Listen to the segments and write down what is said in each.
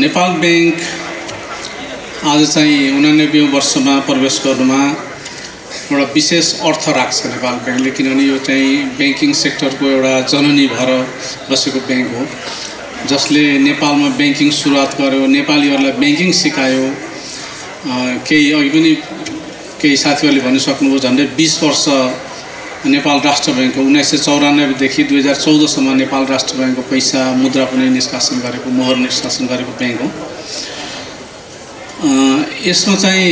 Nepal bank आज चाहिँ 89औं वर्षमा प्रवेश गर्नुमा एउटा विशेष अर्थ राख्छ नेपाल बैंकले, किनभने यो चाहिँ बैंकिङ सेक्टरको एउटा जननी भएर बसेको बैंक हो जसले नेपालमा बैंकिङ सुरुवात गर्यो, नेपालीहरूलाई बैंकिङ सिकायो। केही अघि पनि केही साथीहरूले भनिसक्नुभयो झन्डै 20 वर्ष नेपाल राष्ट्र बैंक हो। 1994 देखि 2014 सम्म नेपाल राष्ट्र बैंकको पैसा मुद्रा पनि निष्कासन गरेको, मोहर निष्कासन गरेको बैंक हो। यसमा चाहिँ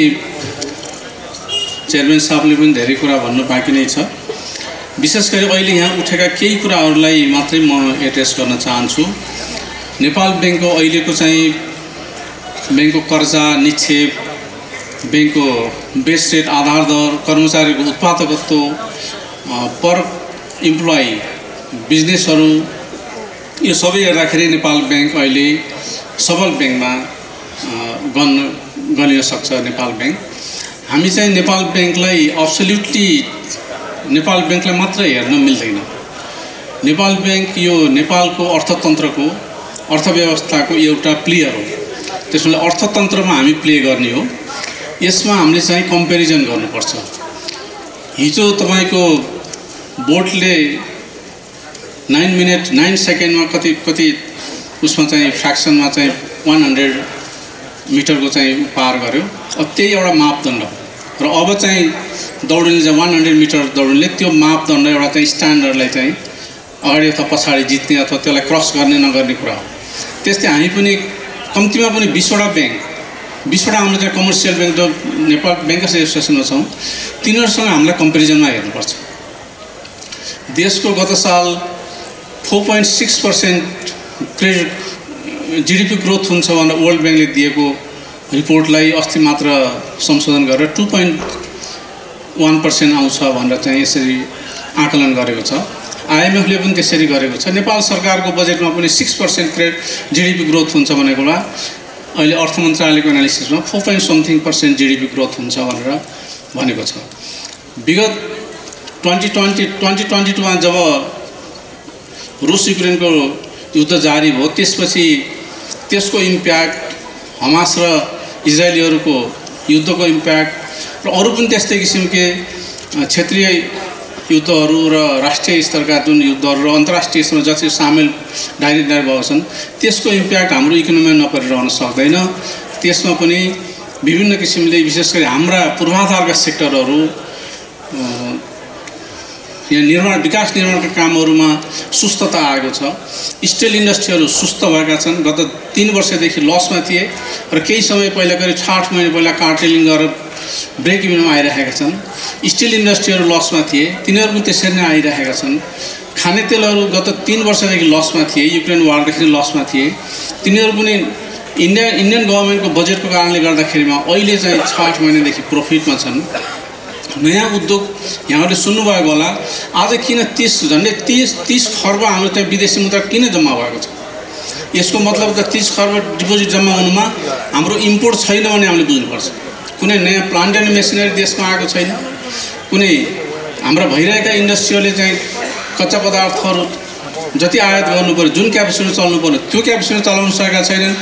चेयरम्यान साहबले पनि धेरै कुरा भन्नु बाँकी नै छ। विशेष गरी अहिले यहाँ उठेका केही कुराहरूलाई मात्रै म एड्रेस गर्न चाहन्छु। नेपाल बैंकको अहिलेको चाहिँ बैंकको कर्जा, निक्षेप, बैंकको बेस रेट, आधार दर, कर्मचारीको उत्पादकत्व, पर इम्प्लोइ बिजनेसहरू, यो सबै हेर्दाखेरि नेपाल बैंक अहिले सबल बैंकमा गनिन सक्छ। नेपाल बैंक हामी चाहिँ नेपाल बैंकलाई अब्सोल्युटली नेपाल बैंकलाई मात्र हेर्न मिल्दैन। नेपाल बैंक यो नेपालको अर्थतन्त्रको, अर्थव्यवस्थाको एउटा प्लेयर हो। त्यसैले अर्थतन्त्रमा हामी प्ले गर्ने हो। यसमा हामीले चाहिँ कम्पेरिजन गर्नुपर्छ। हिजो तपाईको बोटले 9 मिनट 9 सेकेन्डमा कति उसमा चाहिँ फ्र्याक्सनमा चाहिँ 100 मिटरको चाहिँ पार गर्यो। अब त्यही एउटा मापदण्ड र अब चाहिँ दौडिने चाहिँ 100 मिटर दौडिने त्यो मापदण्ड एउटा चाहिँ स्ट्यान्डर्डलाई चाहिँ अगाडि अथवा पछाडि जित्ने अथवा त्यसलाई क्रस गर्ने नगर्ने कुरा हो। त्यस्तै हामी पनि कम्तीमा पनि 20वटा बैंक, 20वटा हाम्रो चाहिँ कमर्सियल बैंक जो नेपाल बैंकर्स एसोसिएसनमा छौँ, तिनीहरूसँग हामीलाई कम्पेरिजनमा हेर्नुपर्छ। देशको गत साल 4.6% क्रेडिट जीडीपी ग्रोथ हुन्छ भनेर वर्ल्ड बैंकले दिएको रिपोर्टलाई अस्ति मात्र संशोधन गरेर 2.1% आउँछ भनेर चाहिँ यसरी आकलन गरेको छ। आईएमएफले पनि त्यसरी गरेको छ। नेपाल सरकारको बजेटमा पनि 6% जीडीपी ग्रोथ हुन्छ भनेकोमा अहिले अर्थ मन्त्रालयको एनालिसिसमा 4.something% जीडीपी ग्रोथ हुन्छ भनेर भनेको छ। विगत 2022मा जब रुस युक्रेनको युद्ध जारी भयो, त्यसपछि त्यसको इम्प्याक्ट, हमास र इजरायलीहरूको युद्धको इम्प्याक्ट र अरू पनि त्यस्तै किसिमके क्षेत्रीय युद्धहरू र राष्ट्रिय स्तरका जुन युद्धहरू र अन्तर्राष्ट्रिय स्तरमा जति सामेल डाइरेक्ट भएको छन्, त्यसको इम्प्याक्ट हाम्रो इकोनोमीमा नपरिरहन सक्दैन। त्यसमा पनि विभिन्न किसिमले विशेष गरी हाम्रा पूर्वाधारका सेक्टरहरू, यहाँ विकास निर्माणका कामहरूमा सुस्तता आएको छ। स्टिल इन्डस्ट्रीहरू सुस्त भएका छन्। गत 3 वर्षदेखि लसमा थिए र केही समय पहिला करिब 60 महिना पहिला कार्टेलिङ गरेर ब्रेक इभनमा आइरहेका छन्। स्टिल इन्डस्ट्रीहरू लसमा थिए, तिनीहरू पनि त्यसरी नै आइरहेका छन्। खाने तेलहरू गत 3 वर्षदेखि लसमा थिए, युक्रेन वारदेखि लसमा थिए, तिनीहरू पनि इन्डियन गभर्मेन्टको बजेटको कारणले गर्दाखेरिमा अहिले चाहिँ 60 महिनादेखि प्रफिटमा छन्। नयाँ उद्योग यहाँहरूले सुन्नुभएको होला, आज किन झन्डै 30 खर्ब हाम्रो त्यहाँ विदेशी मुद्रा किन जम्मा भएको छ? यसको मतलब त 30 खर्ब डिपोजिट जम्मा हुनुमा हाम्रो इम्पोर्ट छैन भने हामीले बुझ्नुपर्छ। कुनै नयाँ प्लान्ट एन्ड मेसिनरी देशमा आएको छैन। कुनै हाम्रा भइरहेका इन्डस्ट्रीहरूले चाहिँ कच्चा पदार्थहरू जति आयात गर्नु पर्यो, जुन क्यापेसिटी चल्नु पर्यो त्यो क्यापेसिटी चलाउन सकेका छैनन्।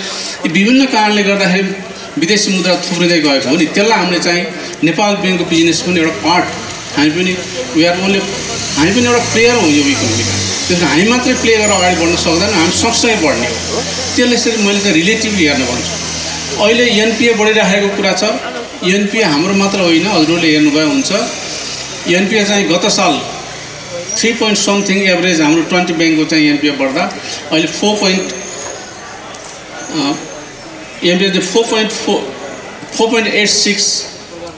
यी विभिन्न कारणले गर्दाखेरि विदेशी मुद्रा थुप्रिँदै गएको हो नि। त्यसलाई हामीले चाहिँ नेपाल बैंकको बिजनेस पनि एउटा पार्ट, हामी पनि हामी पनि एउटा प्लेयर हौँ यो इकोनोमीका। त्यसमा हामी मात्रै प्ले गरेर अगाडि बढ्न सक्दैन, हामी सँगसँगै बढ्ने हो। त्यसले चाहिँ मैले चाहिँ रिलेटिभली हेर्न भन्छु। अहिले एनपिए बढिरहेको कुरा छ। एनपिए हाम्रो मात्र होइन, हजुरहरूले हेर्नुभयो हुन्छ। एनपिए चाहिँ गत साल 3.something एभरेज हाम्रो 20 बैंकको चाहिँ एनपिए बढ्दा अहिले 4.86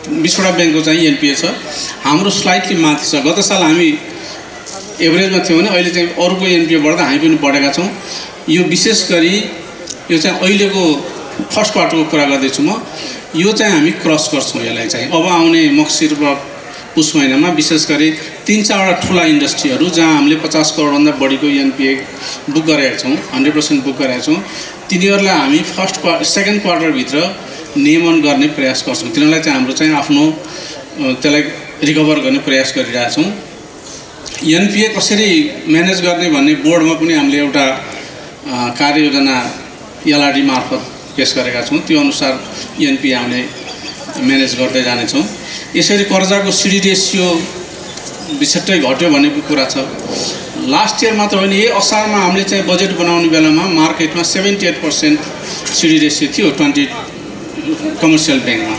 20वटा बैंकको चाहिँ एनपिए छ। हाम्रो स्लाइटली माथि छ। गत साल हामी एभरेजमा थियौँ भने अहिले चाहिँ अरूको एनपिए बढ्दा हामी पनि बढेका छौँ। यो विशेष गरी यो चाहिँ अहिलेको फर्स्ट क्वार्टरको कुरा गर्दैछु म। यो चाहिँ हामी क्रस गर्छौँ। यसलाई चाहिँ अब आउने मक्सिर र पुस महिनामा विशेष गरी 3-4वटा ठुला इन्डस्ट्रीहरू जहाँ हामीले 50 करोडभन्दा बढीको एनपिए बुक गरेका छौँ, 100% बुक गरेका छौँ, तिनीहरूलाई हामी सेकेन्ड क्वार्टरभित्र नियमन गर्ने प्रयास गर्छौँ। तिनीहरूलाई चाहिँ हाम्रो चाहिँ आफ्नो त्यसलाई रिकभर गर्ने प्रयास गरिरहेछौँ। एनपिए कसरी म्यानेज गर्ने भन्ने बोर्डमा पनि हामीले एउटा कार्ययोजना एलआरडी मार्फत पेश गरेका छौँ त्यो अनुसार ENP हामीले म्यानेज गर्दै जानेछौँ। यसरी कर्जाको CD रेसियो बिछट्टै घट्यो भन्ने कुरा छ। लास्ट इयर मात्र होइन, यही असारमा हामीले चाहिँ बजेट बनाउने बेलामा मार्केटमा 78% CD रेसियो थियो 20 कमर्सियल ब्याङ्कमा।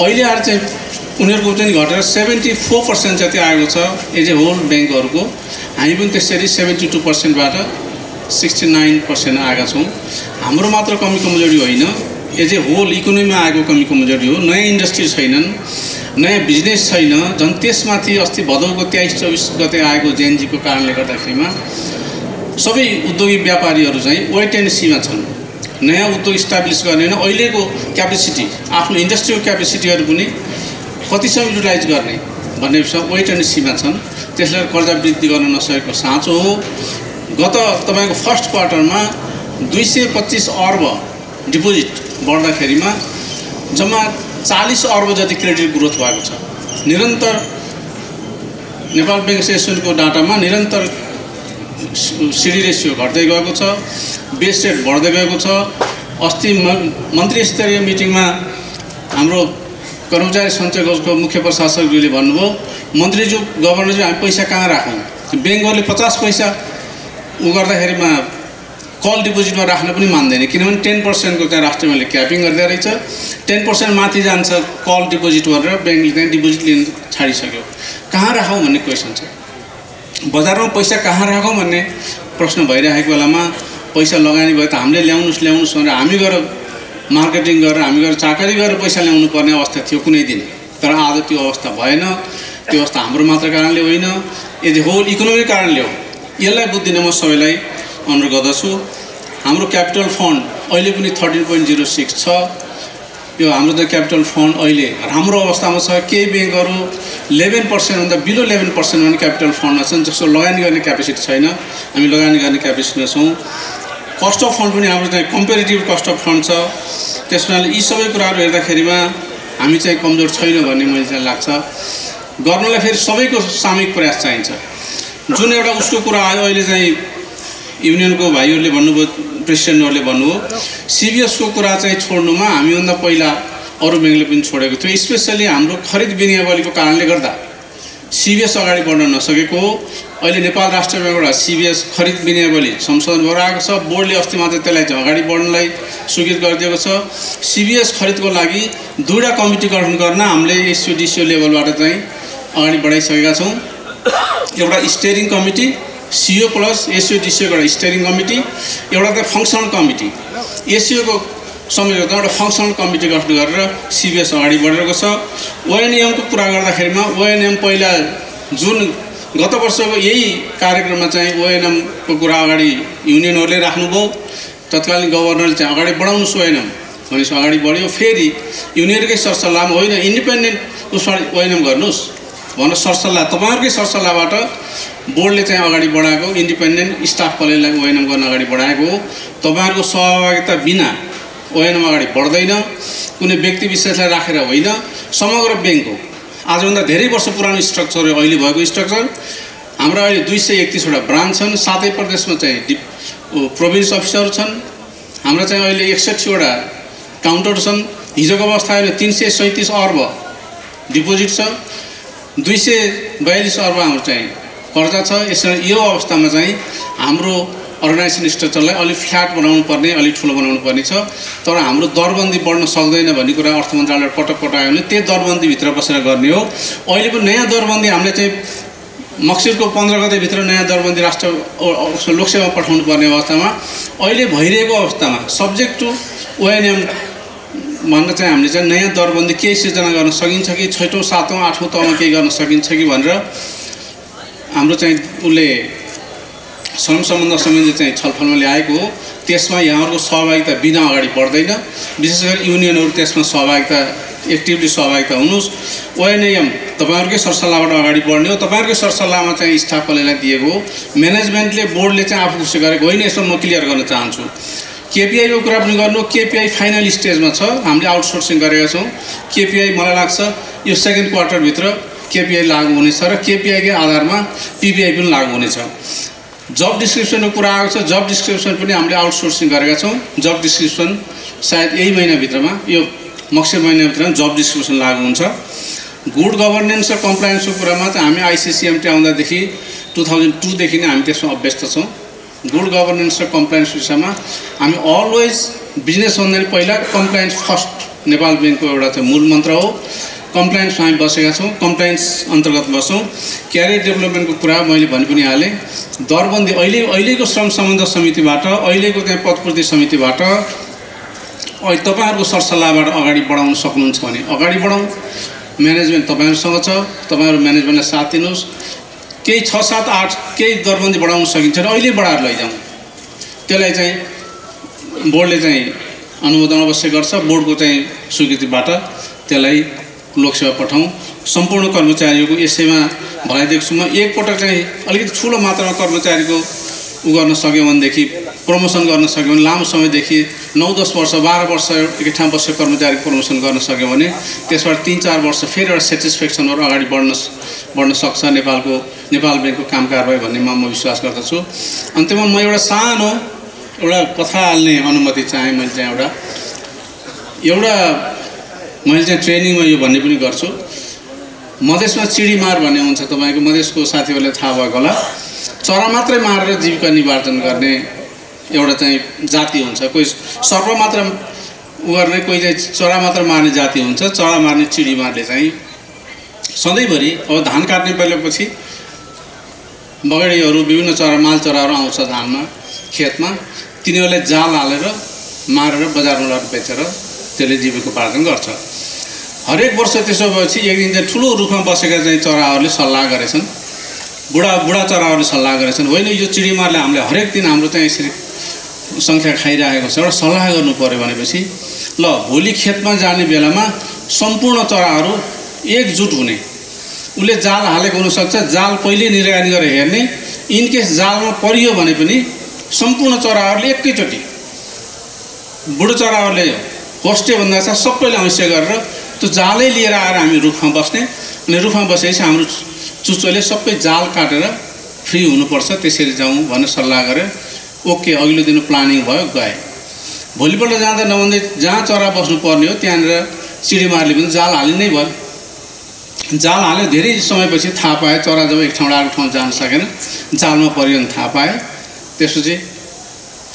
अहिले आएर चाहिँ उनीहरूको चाहिँ घटेर 74% जति आएको छ एज ए होल ब्याङ्कहरूको। हामी पनि त्यसरी 72%बाट 69% आएका छौँ। हाम्रो मात्र कमी कमजोरी होइन, एज ए होल इकोनोमीमा आएको कमी कमजोरी हो। नयाँ इन्डस्ट्री छैनन्, नयाँ बिजनेस छैन। झन् त्यसमाथि अस्ति भदौको 23-24 गते आएको जेएनजीको कारणले गर्दाखेरिमा सबै उद्योगी व्यापारीहरू चाहिँ वेट एन्ड सीमा छन्। नयाँ उद्योग इस्टाब्लिस गर्ने होइन, अहिलेको क्यापेसिटी आफ्नो इन्डस्ट्रीको क्यापेसिटीहरू पनि कतिसम्म युटिलाइज गर्ने भन्ने वेट एन्ड सीमा छन्। त्यसले कर्जा वृद्धि गर्न नसकेको साँचो हो। गत तपाईँको फर्स्ट क्वार्टरमा 225 अर्ब डिपोजिट बढ्दाखेरिमा जम्मा 40 अर्ब जति क्रेडिट ग्रोथ भएको छ। निरन्तर नेपाल ब्याङ्क एसोसिएसनको डाटामा निरन्तर CD रेसियो घट्दै गएको छ, बेस रेट बढ्दै गएको छ। अस्ति मन्त्री स्तरीय मिटिङमा हाम्रो कर्मचारी सञ्चय कोषको मुख्य प्रशासकज्यूले भन्नुभयो, मन्त्रीज्यू गभर्नरज्यू हामी पैसा कहाँ राखौँ? ब्याङ्कहरूले 50 पैसा उ गर्दाखेरिमा कल डिपोजिटमा राख्न पनि मान्दैन, किनभने 10% को चाहिँ राष्ट्रिय ब्याङ्कले क्यापिङ गर्दै रहेछ। 10% माथि जान्छ कल डिपोजिट गरेर ब्याङ्कले चाहिँ डिपोजिट लिन छाडिसक्यो। कहाँ राखौँ भन्ने क्वेसन छ। बजारमा पैसा कहाँ राखौँ भन्ने प्रश्न भइरहेको बेलामा पैसा लगानी भयो त हामीले ल्याउनुस् भनेर हामी गएर मार्केटिङ गरेर हामी गएर चाकरी गरेर पैसा ल्याउनु पर्ने अवस्था थियो कुनै दिन। तर आज त्यो अवस्था भएन। त्यो अवस्था हाम्रो मात्र कारणले होइन, यदि होल इकोनोमिक कारणले हो। यसलाई बुझ्दिन म सबैलाई अनुरोध गर्दछु। हाम्रो क्यापिटल फन्ड अहिले पनि 13.06 छ। यो हाम्रो त क्यापिटल फन्ड अहिले राम्रो अवस्थामा छ। केही ब्याङ्कहरू 11% भन्दा बिलो 11% पनि क्यापिटल फन्डमा छन्, जसको लगानी गर्ने क्यापेसिटी छैन। हामी लगानी गर्ने क्यापेसिटीमा छौँ। कस्ट अफ फन्ड पनि हाम्रो चाहिँ कम्पेरिटिभ कस्ट अफ फन्ड छ। त्यस कारणले यी सबै कुराहरू हेर्दाखेरिमा हामी चाहिँ कमजोर छैन भन्ने मलाई चाहिँ लाग्छ। गर्नलाई फेरि सबैको सामूहिक प्रयास चाहिन्छ। जुन एउटा उसको कुरा आयो अहिले चाहिँ युनियनको भाइहरूले भन्नुभयो, प्रेसिडेन्टहरूले भन्नुभयो, CBS को कुरा चाहिँ छोड्नुमा हामीभन्दा पहिला अरू ब्याङ्कले पनि छोडेको थियो। स्पेसली हाम्रो खरिद विनियावलीको कारणले गर्दा CBS अगाडि बढ्न नसकेको हो। अहिले नेपाल राष्ट्र ब्याङ्कबाट CBS खरिद विनियावली संशोधन भएर आएको छ। बोर्डले अस्ति मात्र त्यसलाई चाहिँ अगाडि बढ्नलाई स्वीकृत गरिदिएको छ। CBS खरिदको लागि 2वटा कमिटी गठन गर्न हामीले SUDCO लेभलबाट चाहिँ अगाडि बढाइसकेका छौँ। एउटा steering committee, CO plus SUDCO को एउटा स्टेयरिङ कमिटी, एउटा त फङ्सनल कमिटी। SCO को संयोजकता एउटा फङ्सनल कमिटी गठन गरेर CBS अगाडि बढेको छ। ONM को कुरा गर्दाखेरिमा ONM पहिला जुन गत वर्षको यही कार्यक्रममा चाहिँ ONM को कुरा अगाडि युनियनहरूले राख्नुभयो। तत्कालीन गभर्नरले चाहिँ अगाडि बढाउनुहोस् ONM भनेपछि अगाडि बढ्यो। फेरि युनियनकै सरसल्लाहमा होइन, इन्डिपेन्डेन्ट उसमा ONM गर्नुहोस् भनेर सरसल्लाह, तपाईँहरूकै सरसल्लाहबाट बोर्डले चाहिँ अगाडि बढाएको, इन्डिपेन्डेन्ट स्टाफ कलेजलाई ONM गर्न अगाडि बढाएको हो। तपाईँहरूको सहभागिता बिना ONM अगाडि बढ्दैन। कुनै व्यक्ति विशेषलाई राखेर होइन, समग्र ब्याङ्क हो। आजभन्दा धेरै वर्ष पुरानो स्ट्रक्चर हो अहिले भएको स्ट्रक्चर। हाम्रो अहिले 231वटा ब्रान्च छन्। 7 प्रदेशमा चाहिँ प्रोभिन्स अफिसहरू छन्। हाम्रो चाहिँ अहिले 61वटा काउन्टर छन्। हिजोको अवस्था अहिले 337 अर्ब डिपोजिट छ, 242 अर्ब हाम्रो चाहिँ कर्जा छ। यसरी यो अवस्थामा चाहिँ हाम्रो अर्गनाइजेसन स्ट्रक्चरलाई अलिक फ्ल्याट बनाउनु पर्ने, अलिक ठुलो बनाउनु पर्ने छ। तर हाम्रो दरबन्दी बढ्न सक्दैन भन्ने कुरा अर्थ मन्त्रालयले पटक पटायो भने त्यही दरबन्दीभित्र बसेर गर्ने हो। अहिले पनि नयाँ दरबन्दी हामीले चाहिँ मक्सिरको 15 गतेभित्र नयाँ दरबन्दी राष्ट्र लोकसेवा पठाउनु पर्ने अवस्थामा अहिले भइरहेको अवस्थामा सब्जेक्ट टु ONM भनेर चाहिँ हामीले चाहिँ नयाँ दरबन्दी केही सिर्जना गर्न सकिन्छ कि 6औं 7औं 8औं तहमा केही गर्न सकिन्छ कि भनेर हाम्रो चाहिँ उसले श्रम सम्बन्ध समितिले चाहिँ छलफलमा ल्याएको हो। त्यसमा यहाँहरूको सहभागिता बिना अगाडि बढ्दैन। विशेष गरी युनियनहरू त्यसमा सहभागिता एक्टिभली सहभागिता हुनुहोस्। ONM तपाईँहरूकै सरसल्लाहबाट अगाडि बढ्ने हो। तपाईँहरूकै सरसल्लाहमा चाहिँ स्टाफ कलेजलाई दिएको हो। म्यानेजमेन्टले बोर्डले चाहिँ आफू खुसी गरेको होइन। यसो म क्लियर गर्न चाहन्छु। KPI को कुरा पनि गर्नु। KPI फाइनल स्टेजमा छ। हामीले आउटसोर्सिङ गरेका छौँ। KPI मलाई लाग्छ यो सेकेन्ड क्वार्टरभित्र KPI लागू हुनेछ र KPI कै आधारमा PPI पनि लागू हुनेछ। जब डिस्क्रिप्सनको कुरा आएको छ, जब डिस्क्रिप्सन पनि हामीले आउटसोर्सिङ गरेका छौँ। जब डिस्क्रिप्सन सायद यही महिनाभित्रमा, यो मक्सिर महिनाभित्रमा जब डिस्क्रिप्सन लागू हुन्छ। गुड गभर्नेन्स र कम्प्लायन्सको कुरामा त हामी आइसिसिएमटी आउँदादेखि 2002 देखि नै हामी त्यसमा अभ्यस्त छौँ। गुड गभर्नेन्स र कम्प्लायन्स विषयमा हामी अलवेज बिजनेसभन्दा नि पहिला कम्प्लायन्स फर्स्ट नेपाल ब्याङ्कको एउटा चाहिँ मूल मन्त्र हो। कम्प्लायन्समा हामी बसेका छौँ, कम्प्लायन्स अन्तर्गत बस्छौँ। क्यारियर डेभलपमेन्टको कुरा मैले भनि पनि हालेँ। दरबन्दी अहिलेको श्रम सम्बन्ध समितिबाट, अहिलेको चाहिँ पदपूर्ति समितिबाट तपाईँहरूको सरसल्लाहबाट अगाडि बढाउन सक्नुहुन्छ भने अगाडि बढाउँ। म्यानेजमेन्ट तपाईँहरूसँग छ, तपाईँहरू म्यानेजमेन्टलाई साथ दिनुहोस्। केही 6, 7, 8 केही दरबन्दी बढाउन सकिन्छ भने अहिले बढाएर लैजाउँ। त्यसलाई चाहिँ बोर्डले चाहिँ अनुमोदन अवश्य गर्छ। बोर्डको चाहिँ स्वीकृतिबाट त्यसलाई लोकसेवा पठाउँ। सम्पूर्ण कर्मचारीको यसैमा भनाइदिएको छु म। एकपटक चाहिँ अलिकति ठुलो मात्रामा कर्मचारीको गर्न सक्यो भनेदेखि, प्रमोसन गर्न सक्यो भने, लामो समयदेखि 9-10 वर्ष 12 वर्ष एकै ठाउँ बसेको कर्मचारी प्रमोसन गर्न सक्यो भने त्यसबाट 3-4 वर्ष फेरि एउटा सेटिस्फ्याक्सनहरू अगाडि बढ्न सक्छ नेपाल ब्याङ्कको काम कारबाही भन्ने म विश्वास गर्दछु। अन्त्यमा म एउटा सानो एउटा कथा हाल्ने अनुमति चाहेँ। मैले चाहिँ एउटा मैले चाहिँ ट्रेनिङमा यो भन्ने पनि गर्छु। मधेसमा चिडीमार भन्ने हुन्छ, तपाईँको मधेसको साथीहरूले थाहा भएको होला। चरा मात्रै मारेर जीविका निर्वाचन गर्ने एउटा चाहिँ जाति हुन्छ। कोही सर्प मात्र गर्ने, कोही चाहिँ चरा मात्र मार्ने जाति हुन्छ। चरा मार्ने चिडीमारले चाहिँ सधैँभरि अब धान काट्ने पहिलेपछि बगैँडीहरू, विभिन्न चरा, माल चराहरू आउँछ धानमा, खेतमा। तिनीहरूलाई जाल हालेर मारेर बजारमा लगेर बेचेर त्यसले जीविकोपार्जन गर्छ। हरेक वर्ष त्यसो भएपछि एक दिन चाहिँ ठुलो रुखमा बसेका चाहिँ चराहरूले सल्लाह गरेछन्, बुढा चराहरूले सल्लाह गरेछन्, होइन यो चिडीमारले हामीले हरेक दिन हाम्रो चाहिँ यसरी सङ्ख्या खाइरहेको छ, एउटा सल्लाह गर्नु पऱ्यो भनेपछि ल भोलि खेतमा जाने बेलामा सम्पूर्ण चराहरू एकजुट हुने। उसले जाल हालेको हुनसक्छ, जाल पहिले निगरानी गरेर हेर्ने। इनकेस जालमा परियो भने पनि सम्पूर्ण चराहरूले एकैचोटि, बुढो चराहरूले होस्टे भन्दा छ सबैले अवश्य गरेर त्यो जालै लिएर आएर हामी रुखमा बस्ने। अनि रुखमा बसेपछि हाम्रो चुच्चोले सबै जाल काटेर फ्री हुनुपर्छ, त्यसरी जाउँ भनेर सल्लाह गरेँ। ओके, अघिल्लो दिन प्लानिङ भयो, गए। भोलिपल्ट जाँदा नभन्दै जहाँ चरा बस्नुपर्ने हो त्यहाँनिर चिडीमारले पनि जाल हालिनै भयो। जाल हाल्यो, धेरै समयपछि थाहा पाए चरा जब एक ठाउँबाट अर्को ठाउँ जान सकेन, जालमा परियो भने थाहा पाए। त्यसपछि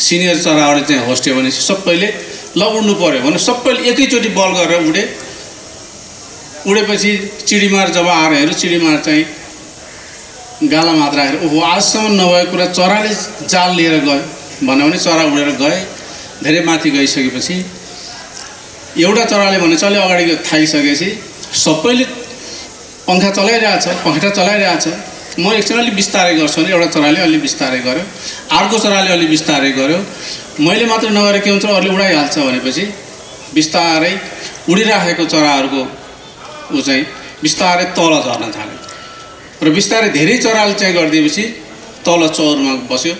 सिनियर चराहरूले चाहिँ होस्ट्यो भनेपछि सबैले ल उड्नु पऱ्यो भने सबैले एकैचोटि बल गरेर उडेपछि चिडीमार जब आएर हेऱ्यो, चिडीमार चाहिँ गाला मात्र आएर ओहो आजसम्म नभएको कुरा चराले जाल लिएर गयो भन्यो भने चरा उडेर गए। धेरै माथि गइसकेपछि एउटा चराले भने चल्यो अगाडि थाकिसकेपछि सबैले पङ्खा चलाइरहेछ। म एकछिन अलि बिस्तारै गर्छु भने एउटा चराले अलि बिस्तारै गर्यो, अर्को चराले अलि बिस्तारै गर्यो। मैले मात्र नगरेर के हुन्छ, अरूले उडाइहाल्छ भनेपछि बिस्तारै उडिराखेको चराहरूको ऊ चाहिँ बिस्तारै तल झर्न थाल्यो र बिस्तारै धेरै चराले चाहिँ गरिदिएपछि तल चौरमा बस्यो।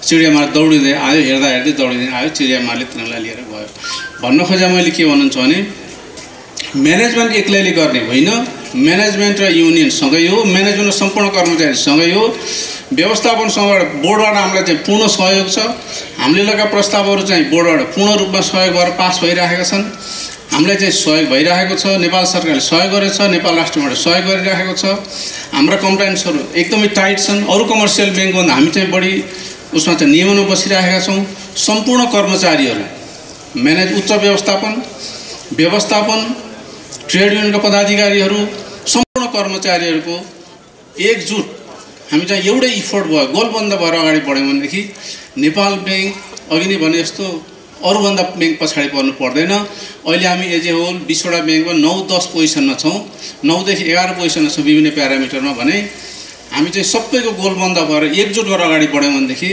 चिडियामार दौडिँदै आयो, हेर्दै दौडिँदै आयो, चिडियामारले तिनीहरूलाई लिएर गयो। भन्न खोजा मैले के भन्नुहुन्छ भने म्यानेजमेन्ट एक्लैले गर्ने होइन, म्यानेजमेन्ट र युनियनसँगै हो, म्यानेजमेन्ट र सम्पूर्ण कर्मचारीसँगै हो, व्यवस्थापनसँग बोर्डबाट हामीलाई चाहिँ पूर्ण सहयोग छ। हामीले लगाएका प्रस्तावहरू चाहिँ बोर्डबाट पूर्ण रूपमा सहयोग गरेर पास भइरहेका छन्। हामीलाई चाहिँ सहयोग भइरहेको छ, नेपाल सरकारले सहयोग गरेको छ, नेपाल राष्ट्रबाट सहयोग गरिरहेको छ। हाम्रा कम्प्लायन्सहरू एकदमै टाइट छन्। अरू कमर्सियल ब्याङ्कभन्दा हामी चाहिँ बढी उसमा चाहिँ नियमनमा बसिरहेका छौँ। सम्पूर्ण कर्मचारीहरू, उच्च व्यवस्थापन, ट्रेड युनियनका पदाधिकारीहरू, सम्पूर्ण कर्मचारीहरूको एकजुट हामी चाहिँ एउटै इफोर्ट भयो, गोलबन्द भएर अगाडि बढ्यौँ भनेदेखि नेपाल ब्याङ्क अघि नै भने जस्तो अरूभन्दा ब्याङ्क पछाडि पर्नु पर्दैन। अहिले हामी एज ए होल 20वटा ब्याङ्कमा 9-10 पोजिसनमा छौँ, 9 देखि 11 पोजिसनमा छौँ विभिन्न प्यारामिटरमा। भने हामी चाहिँ सबैको गोलबन्द भएर एकजुट भएर अगाडि बढ्यौँ भनेदेखि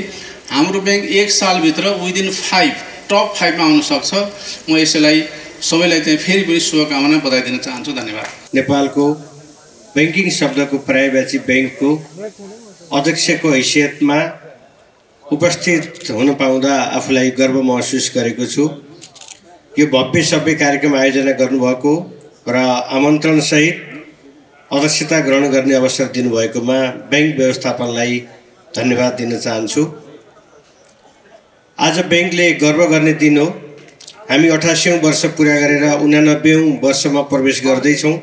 हाम्रो ब्याङ्क 1 सालभित्र विदिन 5 टप 5 मा आउन सक्छ। म यसैलाई सबैलाई चाहिँ फेरि पनि शुभकामना बधाई दिन चाहन्छु। धन्यवाद। नेपालको बैंकिङ शब्दको पर्यायवाची बैंकको अध्यक्षको हैसियतमा उपस्थित हुन पाउँदा आफूलाई गर्व महसुस गरेको छु। यो भव्य सबै कार्यक्रम आयोजना गर्नुभएको र आमन्त्रणसहित अध्यक्षता ग्रहण गर्ने अवसर दिनुभएकोमा बैंक व्यवस्थापनलाई धन्यवाद दिन चाहन्छु। आज बैंकले गर्व गर्ने दिन हो। हामी 88औं वर्ष पुरा गरेर 89औं वर्षमा प्रवेश गर्दैछौँ।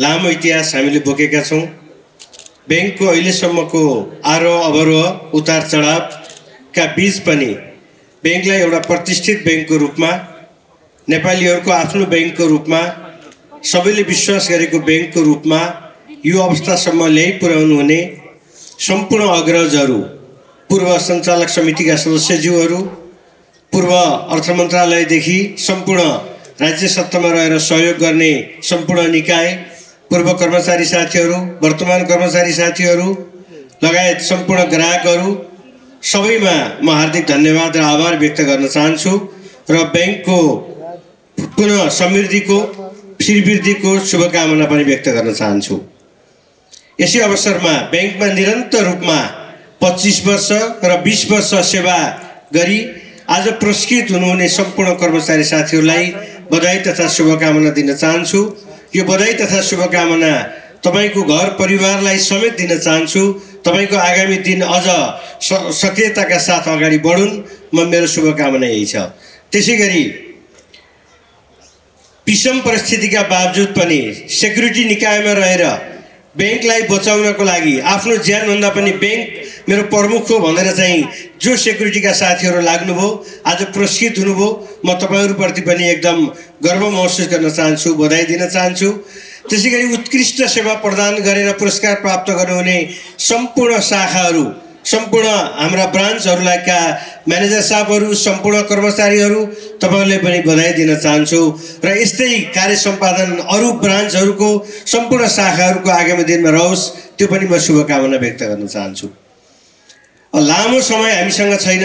लामो इतिहास हामीले बोकेका छौँ। बैंकको अहिलेसम्मको आरोह अवरोह उतार चढावका बीच पनि बैंकलाई एउटा प्रतिष्ठित बैंकको रूपमा, नेपालीहरूको आफ्नो बैंकको रूपमा, सबैले विश्वास गरेको बैंकको रूपमा यो अवस्थासम्म ल्याइ पुर्याउनु हुने सम्पूर्ण अग्रजहरू, पूर्व सञ्चालक समितिका सदस्यज्यूहरू, पूर्व अर्थ मन्त्रालयदेखि सम्पूर्ण राज्य सत्तामा रहेर सहयोग गर्ने सम्पूर्ण निकाय, पूर्व कर्मचारी साथीहरू, वर्तमान कर्मचारी साथीहरू लगायत सम्पूर्ण ग्राहकहरू सबैमा म हार्दिक धन्यवाद र आभार व्यक्त गर्न चाहन्छु र बैंकको पुनः समृद्धिको, श्रीवृद्धिको शुभकामना पनि व्यक्त गर्न चाहन्छु। यसै अवसरमा बैंकमा निरन्तर रूपमा 25 वर्ष र 20 वर्ष सेवा गरी आज पुरस्कृत हुनुहुने सम्पूर्ण कर्मचारी साथीहरूलाई बधाई तथा शुभकामना दिन चाहन्छु। यो बधाई तथा शुभकामना तपाईको घर परिवारलाई समेत दिन चाहन्छु। तपाईको आगामी दिन अझ सक्रियताका साथ अगाडि बढुन्, मेरो शुभकामना यही छ। त्यसैगरी विषम परिस्थितिका बावजुद पनि सेक्युरिटी निकायमा रहेर बैंकलाई बचाउनको लागि आफ्नो ज्यानभन्दा पनि बैंक मेरो प्रमुख हो भनेर चाहिँ जो सेक्युरिटीका साथीहरू लाग्नुभयो, आज पुरस्कृत हुनुभयो, म तपाईहरुप्रति पनि एकदम गर्व महसुस गर्न चाहन्छु, बधाई दिन चाहन्छु। त्यसैगरी उत्कृष्ट सेवा प्रदान गरेर पुरस्कार प्राप्त गर्नुहुने सम्पूर्ण शाखाहरू, सम्पूर्ण हाम्रा ब्रान्चहरुका म्यानेजर साहबहरू, सम्पूर्ण कर्मचारीहरू, तपाईहरुले पनि बधाई दिन चाहन्छु र यस्तै कार्य सम्पादन अरु ब्रान्चहरुको सम्पूर्ण शाखाहरूको आगामी दिनमा रहोस्, त्यो पनि म शुभकामना व्यक्त गर्न चाहन्छु। लामो समय हामीसँग छैन।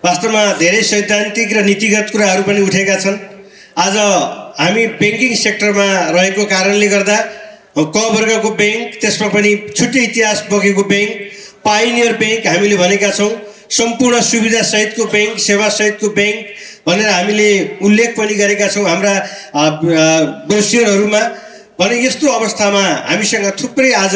वास्तवमा धेरै सैद्धान्तिक र नीतिगत कुराहरू पनि उठेका छन्। आज हामी बैंकिङ सेक्टरमा रहेको कारणले गर्दा क वर्गको बैंक, त्यसमा पनि छुट्टै इतिहास बोकेको बैंक, पाइनियर बैंक हामीले भनेका छौं, सम्पूर्ण सुविधा सहितको बैंक, सेवा सहितको बैंक भनेर हामीले उल्लेख पनि गरेका छौं हाम्रा ब्रोस्युरहरुमा। भने यस्तो अवस्थामा हामीसँग थुप्रै आज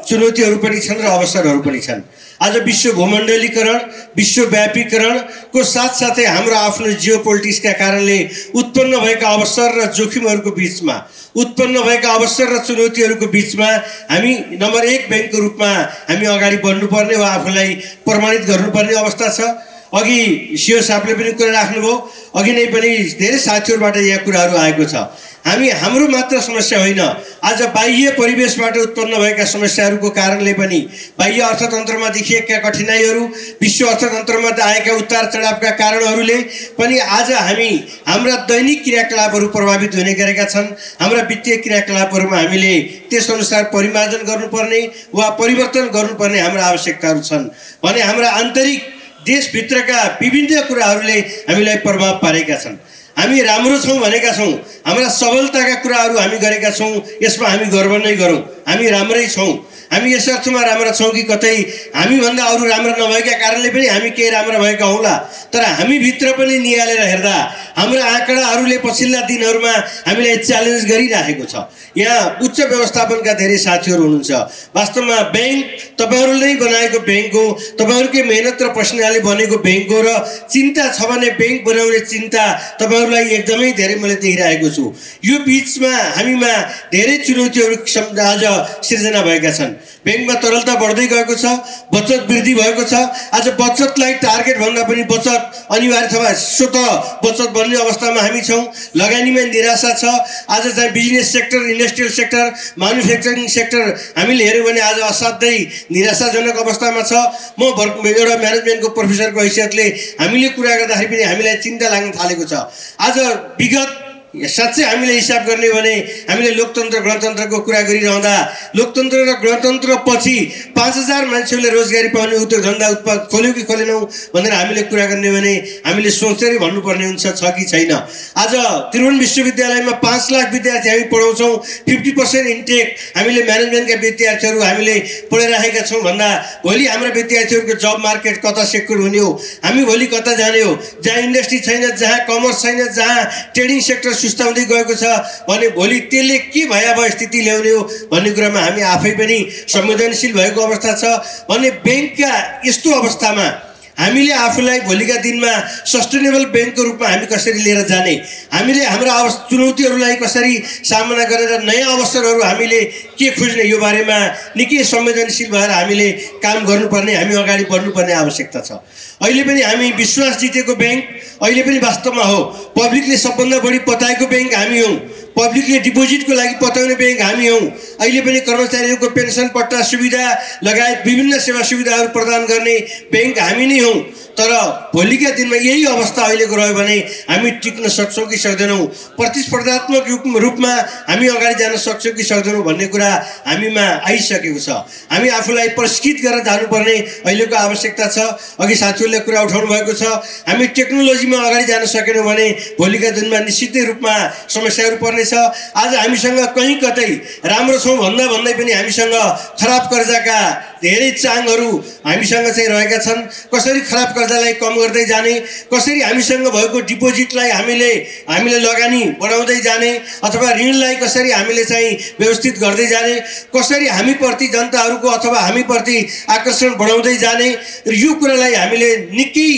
चुनौतीहरू पनि छन् र अवसरहरू पनि छन्। आज विश्व भूमण्डलीकरण, विश्वव्यापीकरणको साथसाथै हाम्रो आफ्नो जियोपोलिटिक्सका कारणले उत्पन्न भएका अवसर र जोखिमहरूको बीचमा, उत्पन्न भएका अवसर र चुनौतीहरूको बीचमा हामी नम्बर 1 बैंकको रूपमा हामी अगाडि बढ्नुपर्ने वा आफूलाई प्रमाणित गर्नुपर्ने अवस्था छ। अघि सीओ साहबले पनि कुरा राख्नुभयो, अघि नै पनि धेरै साथीहरुबाट यहाँ कुराहरू आएको छ। हाम्रो मात्र समस्या होइन, आज बाह्य परिवेशबाट उत्पन्न भएका समस्याहरूको कारणले पनि, बाह्य अर्थतन्त्रमा देखिएका कठिनाइहरू, विश्व अर्थतन्त्रमा आएका उतार चढावका कारणहरूले पनि आज हाम्रा दैनिक क्रियाकलापहरू प्रभावित हुने गरेका छन्। हाम्रा वित्तीय क्रियाकलापहरूमा हामीले त्यसअनुसार परिमार्जन गर्नुपर्ने वा परिवर्तन गर्नुपर्ने हाम्रा आवश्यकताहरू छन् भने हाम्रा आन्तरिक देशभित्रका विभिन्न कुराहरूले हामीलाई प्रभाव पारेका छन्। हामी राम्रो छौं भनेका छौं, हाम्रा सबलताका कुराहरू हामी गरेका छौं, यसमा हामी गर्व नै गरौँ। हामी राम्रै छौं। हामी यस अर्थमा राम्रा छौं कि कतै हामी भन्दा अरु राम्रा नभएका कारणले पनि हामी केही राम्रा भएका हौला, तर हामी भित्र पनि निहालेर हेर्दा हाम्रा आँकडाहरूले पछिल्ला दिनहरुमा हामीलाई च्यालेन्ज गरिराखेको छ। यहाँ उच्च व्यवस्थापनका धेरै साथीहरू हुनुहुन्छ। वास्तवमा बैंक तपाईहरुले नै बनाएको बैंक हो, तपाईहरुकै मेहनत र पसिनाले बनेको बैंक हो र चिन्ता छ भने बैंक बनाउने चिन्ता तपाईहरुलाई एकदमै धेरै मैले देखिरहेको छु। यो बीचमा हामीमा धेरै चुनौतीहरू आज सिर्जना भएका छन्। बैंकमा तरलता बढ्दै गएको छ, बचत वृद्धि भएको छ। आज बचतलाई टार्गेट भन्दा पनि बचत अनिवार्य अथवा स्वतः बचत बन्ने अवस्थामा हामी छौं। लगानीमा निराशा छ। आज चाहिँ business sector, industrial sector, manufacturing sector हामीले हेर्यौं भने आज असाध्यै निराशाजनक अवस्थामा छ। म एउटा म्यानेजमेन्टको प्रोफेसरको हैसियतले हामीले कुरा गर्दाखेरि पनि हामीलाई चिन्ता लाग्न थालेको छ। आज विगत साच्चै हामीले हिसाब गर्ने भने हामीले लोकतन्त्र गणतन्त्रको कुरा गरिरहँदा लोकतन्त्र र गणतन्त्र पछि 5000 मान्छेले रोजगारी पाउने उद्योग धन्दा खोल्यौ कि खोलेनौ भनेर हामीले कुरा गर्ने भने हामीले सोचेरै भन्नुपर्ने हुन्छ छ कि छैन। आज त्रिभुवन विश्वविद्यालयमा 5 लाख विद्यार्थी हामी पढाउँछौं, 50% इन्टेक हामीले म्यानेजमेन्टका विद्यार्थीहरू हामीले पढाइराखेका छौं भन्दा भोलि हाम्रा विद्यार्थीहरूको जब मार्केट कता सेक्युर हुने हो, हामी भोलि कता जाने हो, जहाँ इन्डस्ट्री छैन, जहाँ कमर्स छैन, जहाँ ट्रेडिङ सेक्टर सुस्ताउँदै गएको छ भने भोलि त्यसले के भयावह स्थिति ल्याउने हो भन्ने कुरामा हामी आफै पनि संवेदनशील भएको अवस्था छ भने बैंकका यस्तो अवस्थामा हामीले आफूलाई भोलिका दिनमा सस्टेनेबल बैंकको रूपमा हामी कसरी लिएर जाने, हामीले हाम्रा चुनौतीहरूलाई कसरी सामना गरेर नयाँ अवसरहरू हामीले के खोज्ने, यो बारेमा निकै संवेदनशील भएर हामीले काम गर्नुपर्ने, हामी अगाडि बढ्नुपर्ने आवश्यकता छ। अहिले पनि हामी विश्वास जितेको बैंक, अहिले पनि वास्तवमा हो पब्लिकले सबभन्दा बढी पताएको बैंक हामी हौँ, पब्लिकले डिपोजिटको लागि पताउने बैंक हामी हौँ। अहिले पनि कर्मचारीहरूको पेन्सन पट्टा सुविधा लगायत विभिन्न सेवा सुविधाहरू प्रदान गर्ने बैंक हामी नै हौँ। तर भोलिका दिनमा यही अवस्था अहिलेको रह्यो भने हामी टिक्न सक्छौँ कि सक्दैनौँ, प्रतिस्पर्धात्मक रूपमा हामी अगाडि जान सक्छौँ कि सक्दैनौँ भन्ने कुरा हामीमा आइसकेको छ। हामी आफूलाई प्रशिक्षित गरेर जानुपर्ने अहिलेको आवश्यकता छ। अघि साथीहरूले कुरा उठाउनु भएको छ, हामी टेक्नोलोजीमा अगाडि जान सकेनौँ भने भोलिका दिनमा निश्चितै रूपमा समस्याहरू पर्नेछ। आज हामीसँग कहीँ कतै राम्रो छौँ भन्दै पनि हामीसँग खराब कर्जाका धेरै चाङहरू हामीसँग चाहिँ रहेका छन्। कसरी खराब कर्जालाई कम गर्दै जाने, कसरी हामीसँग भएको डिपोजिटलाई हामीले लगानी बढाउँदै जाने अथवा ऋणलाई कसरी हामीले चाहिँ व्यवस्थित गर्दै जाने, कसरी हामीप्रति जनताहरूको अथवा हामीप्रति आकर्षण बढाउँदै जाने, यो कुरालाई हामीले निकै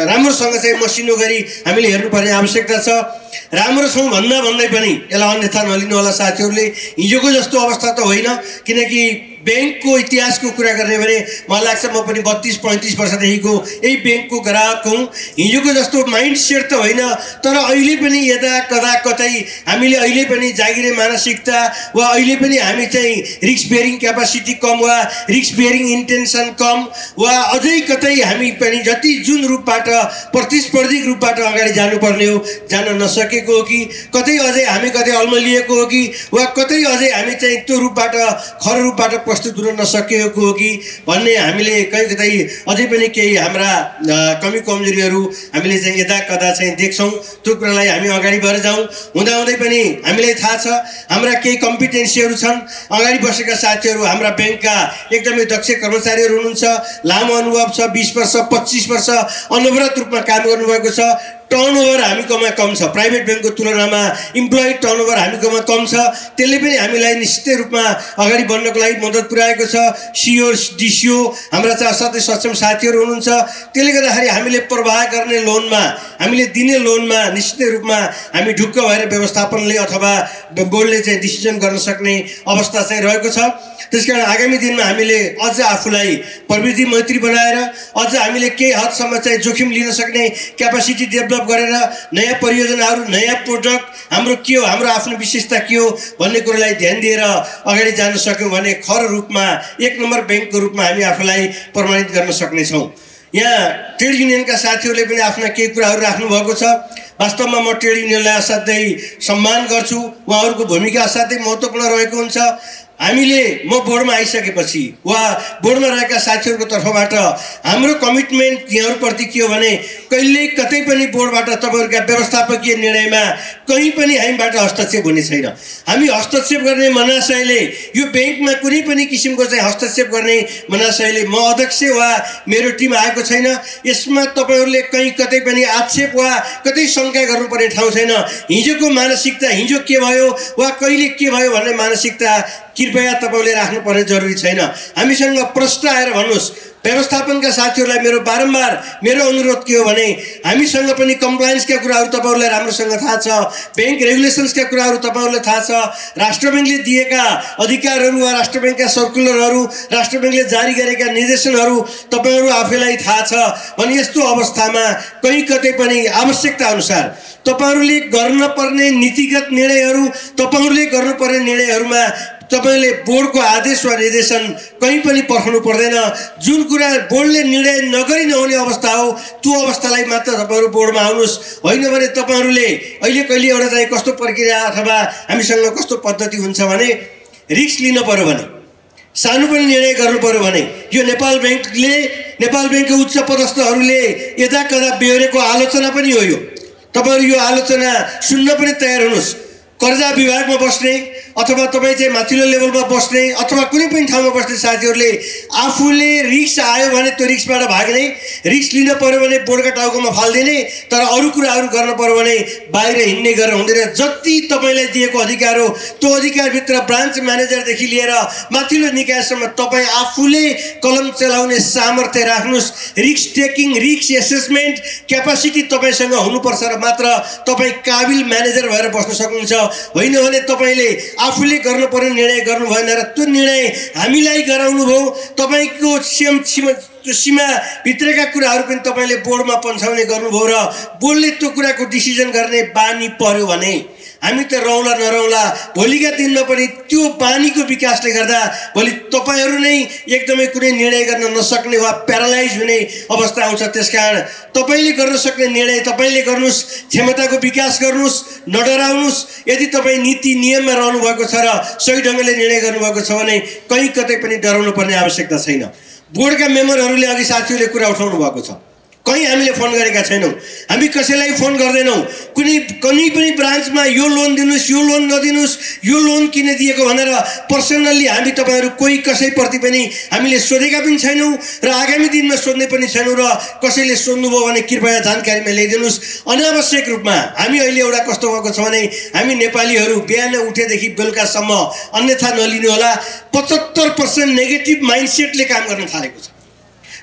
राम्रोसँग चाहिँ मसिनो गरी हामीले हेर्नुपर्ने आवश्यकता छ। राम्रो छौँ भन्दै पनि यसलाई अन्यथा नलिनु होला साथीहरूले। हिजोको जस्तो अवस्था त होइन, किनकि बैंकको इतिहासको कुरा गर्ने भने मलाई लाग्छ म पनि 32-35 वर्षदेखिको यही बैंकको ग्राहक हुँ। हिजोको जस्तो माइन्ड सेट त होइन, तर अहिले पनि यता कदा कतै हामीले अहिले पनि जागिरे मानसिकता वा अहिले पनि हामी चाहिँ रिस्क बेयरिङ क्यापासिटी कम वा रिस्क बेयरिङ इन्टेन्सन कम वा अझै कतै हामी पनि जति जुन रूपबाट प्रतिस्पर्धिक रूपबाट अगाडि जानुपर्ने हो जान नसकेको हो कि कतै अझै हामी कतै अल्मलिएको हो कि वा कतै अझै हामी चाहिँ त्यो रूपबाट खर रूपबाट प्रस्तुत हुन नसकेको हो कि भन्ने हामीले कहीँ कतै अझै पनि केही हाम्रा कमी कमजोरीहरू हामीले चाहिँ यता कदा चाहिँ देख्छौँ। त्यो कुरालाई हामी अगाडि बढेर जाउँ। हुँदाहुँदै पनि हामीलाई थाहा छ हाम्रा केही कम्पिटेन्सीहरू छन्। अगाडि बसेका साथीहरू हाम्रा बैंकका एकदमै दक्ष कर्मचारीहरू हुनुहुन्छ, लामो अनुभव छ, 20 वर्ष 25 वर्ष अनवरत रूपमा काम गर्नुभएको छ। टर्नओभर हामीकोमा कम छ, प्राइभेट बैंकको तुलनामा इम्प्लोइ टर्नओभर हामीकोमा कम छ। त्यसले पनि हामीलाई निश्चित रूपमा अगाडि बढ्नको लागि मद्दत पुर्याएको छ। सिओ डिसिओ हाम्रा साथै सक्षम साथीहरू हुनुहुन्छ। त्यसले गर्दाखेरि हामीले प्रवाह गर्ने लोनमा, हामीले दिने लोनमा निश्चित रूपमा हामी ढुक्क भएर व्यवस्थापनले अथवा बोर्डले चाहिँ डिसिजन गर्न सक्ने अवस्था चाहिँ रहेको छ। त्यसकारण आगामी दिनमा हामीले अझ आफूलाई प्रविधि मैत्री बनाएर अझ हामीले केही हदसम्म चाहिँ जोखिम लिन सक्ने क्यापासिटी डेभलप गरेर नयाँ परियोजनाहरू, नयाँ प्रोडक्ट हाम्रो के हो, हाम्रो आफ्नो विशेषता के हो भन्ने कुरालाई ध्यान दिएर अगाडि जान सक्यौँ भने खर रूपमा एक नम्बर बैंकको रूपमा हामी आफूलाई प्रमाणित गर्न सक्नेछौँ। यहाँ ट्रेड युनियनका साथीहरूले पनि आफ्ना केही कुराहरू राख्नुभएको छ। वास्तवमा म ट्रेड युनियनलाई असाध्यै सम्मान गर्छु, उहाँहरूको भूमिका असाध्यै महत्त्वपूर्ण रहेको हुन्छ। हामीले म बोर्डमा आइसकेपछि वा बोर्डमा रहेका साथीहरूको तर्फबाट हाम्रो कमिटमेन्ट यहाँहरूप्रति के हो भने कहिल्यै कतै पनि बोर्डबाट तपाईँहरूका व्यवस्थापकीय निर्णयमा कहीँ पनि हामीबाट हस्तक्षेप हुने छैन। हामी हस्तक्षेप गर्ने मनाशयले यो बैंकमा कुनै पनि किसिमको चाहिँ हस्तक्षेप गर्ने मनाशयले म अध्यक्ष वा मेरो टिम आएको छैन। यसमा तपाईँहरूले कहीँ कतै पनि आक्षेप वा कतै शङ्का गर्नुपर्ने ठाउँ छैन। हिजोको मानसिकता, हिजो के भयो वा कहिले के भयो भन्ने मानसिकता कृपया तपाईँले राख्नुपर्ने जरुरी छैन। हामीसँग प्रश्न आएर भन्नुहोस्। व्यवस्थापनका साथीहरूलाई बारम्बार मेरो अनुरोध के हो भने हामीसँग पनि कम्प्लायन्सका कुराहरू तपाईँहरूलाई राम्रोसँग थाहा छ, बैंक रेगुलेसन्सका कुराहरू तपाईँहरूलाई थाहा छ, राष्ट्र ब्याङ्कले दिएका अधिकारहरू वा राष्ट्र ब्याङ्कका सर्कुलरहरू, राष्ट्र ब्याङ्कले जारी गरेका निर्देशनहरू तपाईँहरू आफैलाई थाहा छ भने यस्तो अवस्थामा कहीँ कतै पनि आवश्यकता अनुसार तपाईँहरूले गर्न पर्ने नीतिगत निर्णयहरू, तपाईँहरूले गर्नुपर्ने निर्णयहरूमा तपाईँले बोर्डको आदेश वा निर्देशन कहीँ पनि पर्खनु पर्दैन। जुन कुरा बोर्डले निर्णय नगरी नहुने अवस्था हो त्यो अवस्थालाई मात्र तपाईँहरू बोर्डमा आउनुहोस्। होइन भने तपाईँहरूले अहिले कहिले एउटा चाहिँ कस्तो प्रक्रिया अथवा हामीसँग कस्तो पद्धति हुन्छ भने रिस्क लिन पर्यो भने, सानो पनि निर्णय गर्नु पर्यो भने यो नेपाल ब्याङ्कको उच्च पदस्थहरूले यता कदा बेहोरेको आलोचना पनि हो। यो तपाईँहरू यो आलोचना सुन्न पनि तयार हुनुहोस्। कर्जा विभागमा बस्ने अथवा तपाईँ चाहिँ माथिल्लो लेभलमा बस्ने अथवा कुनै पनि ठाउँमा बस्ने साथीहरूले आफूले रिस्क आयो भने त्यो रिस्कबाट भाग्ने, रिस्क लिन पर्यो भने बोर्डका टाउकोमा फाल्दिने, तर अरू कुराहरू गर्न पर्यो भने बाहिर हिँड्ने गरेर हुँदैन। जति तपाईँलाई दिएको अधिकार हो त्यो अधिकारभित्र ब्रान्च म्यानेजरदेखि लिएर माथिल्लो निकायसम्म तपाईँ आफूले कलम चलाउने सामर्थ्य राख्नुहोस्। Risk taking, risk assessment capacity तपाईँसँग हुनुपर्छ र मात्र तपाईँ काबिल म्यानेजर भएर बस्न सक्नुहुन्छ। होइन भने तपाईँले आफूले गर्नुपर्ने निर्णय गर्नु भएन र त्यो निर्णय हामीलाई गराउनु भयो। तपाईँको सीमाभित्रका कुराहरू पनि तपाईँले बोर्डमा पन्छाउने गर्नुभयो र बोर्डले त्यो कुराको डिसिजन गर्ने बानी पर्यो भने हामी त रौला नरौला भोलिका दिनमा पनि त्यो बानीको विकासले गर्दा भोलि तपाईँहरू नै एकदमै कुनै निर्णय गर्न नसक्ने वा प्यारालाइज हुने अवस्था आउँछ। त्यसकारण तपाईँले गर्न सक्ने निर्णय तपाईँले गर्नुहोस्, क्षमताको विकास गर्नुहोस्, नडराउनुहोस्। यदि तपाईँ नीति नियममा रहनु भएको छ र सही ढङ्गले निर्णय गर्नुभएको छ भने कहीँ कतै पनि डराउनु पर्ने आवश्यकता छैन। बोर्डका मेम्बरहरूले अघि साथीहरूले कुरा उठाउनु भएको छ, कहीँ हामीले फोन गरेका छैनौँ, हामी कसैलाई फोन गर्दैनौँ। कुनै पनि ब्रान्चमा यो लोन दिनुहोस्, यो लोन नदिनुहोस्, यो लोन किन दिएको भनेर पर्सनल्ली हामी तपाईँहरू कोही कसैप्रति पनि हामीले सोधेका पनि छैनौँ र आगामी दिनमा सोध्ने पनि छैनौँ। र कसैले सोध्नुभयो भने कृपया जानकारीमा ल्याइदिनुहोस्। अनावश्यक रूपमा हामी अहिले एउटा कस्तो भएको छ भने हामी नेपालीहरू बिहान उठेदेखि बेलुकासम्म अन्यथा नलिनु होला 75% नेगेटिभ माइन्डसेटले काम गर्न थालेको छ।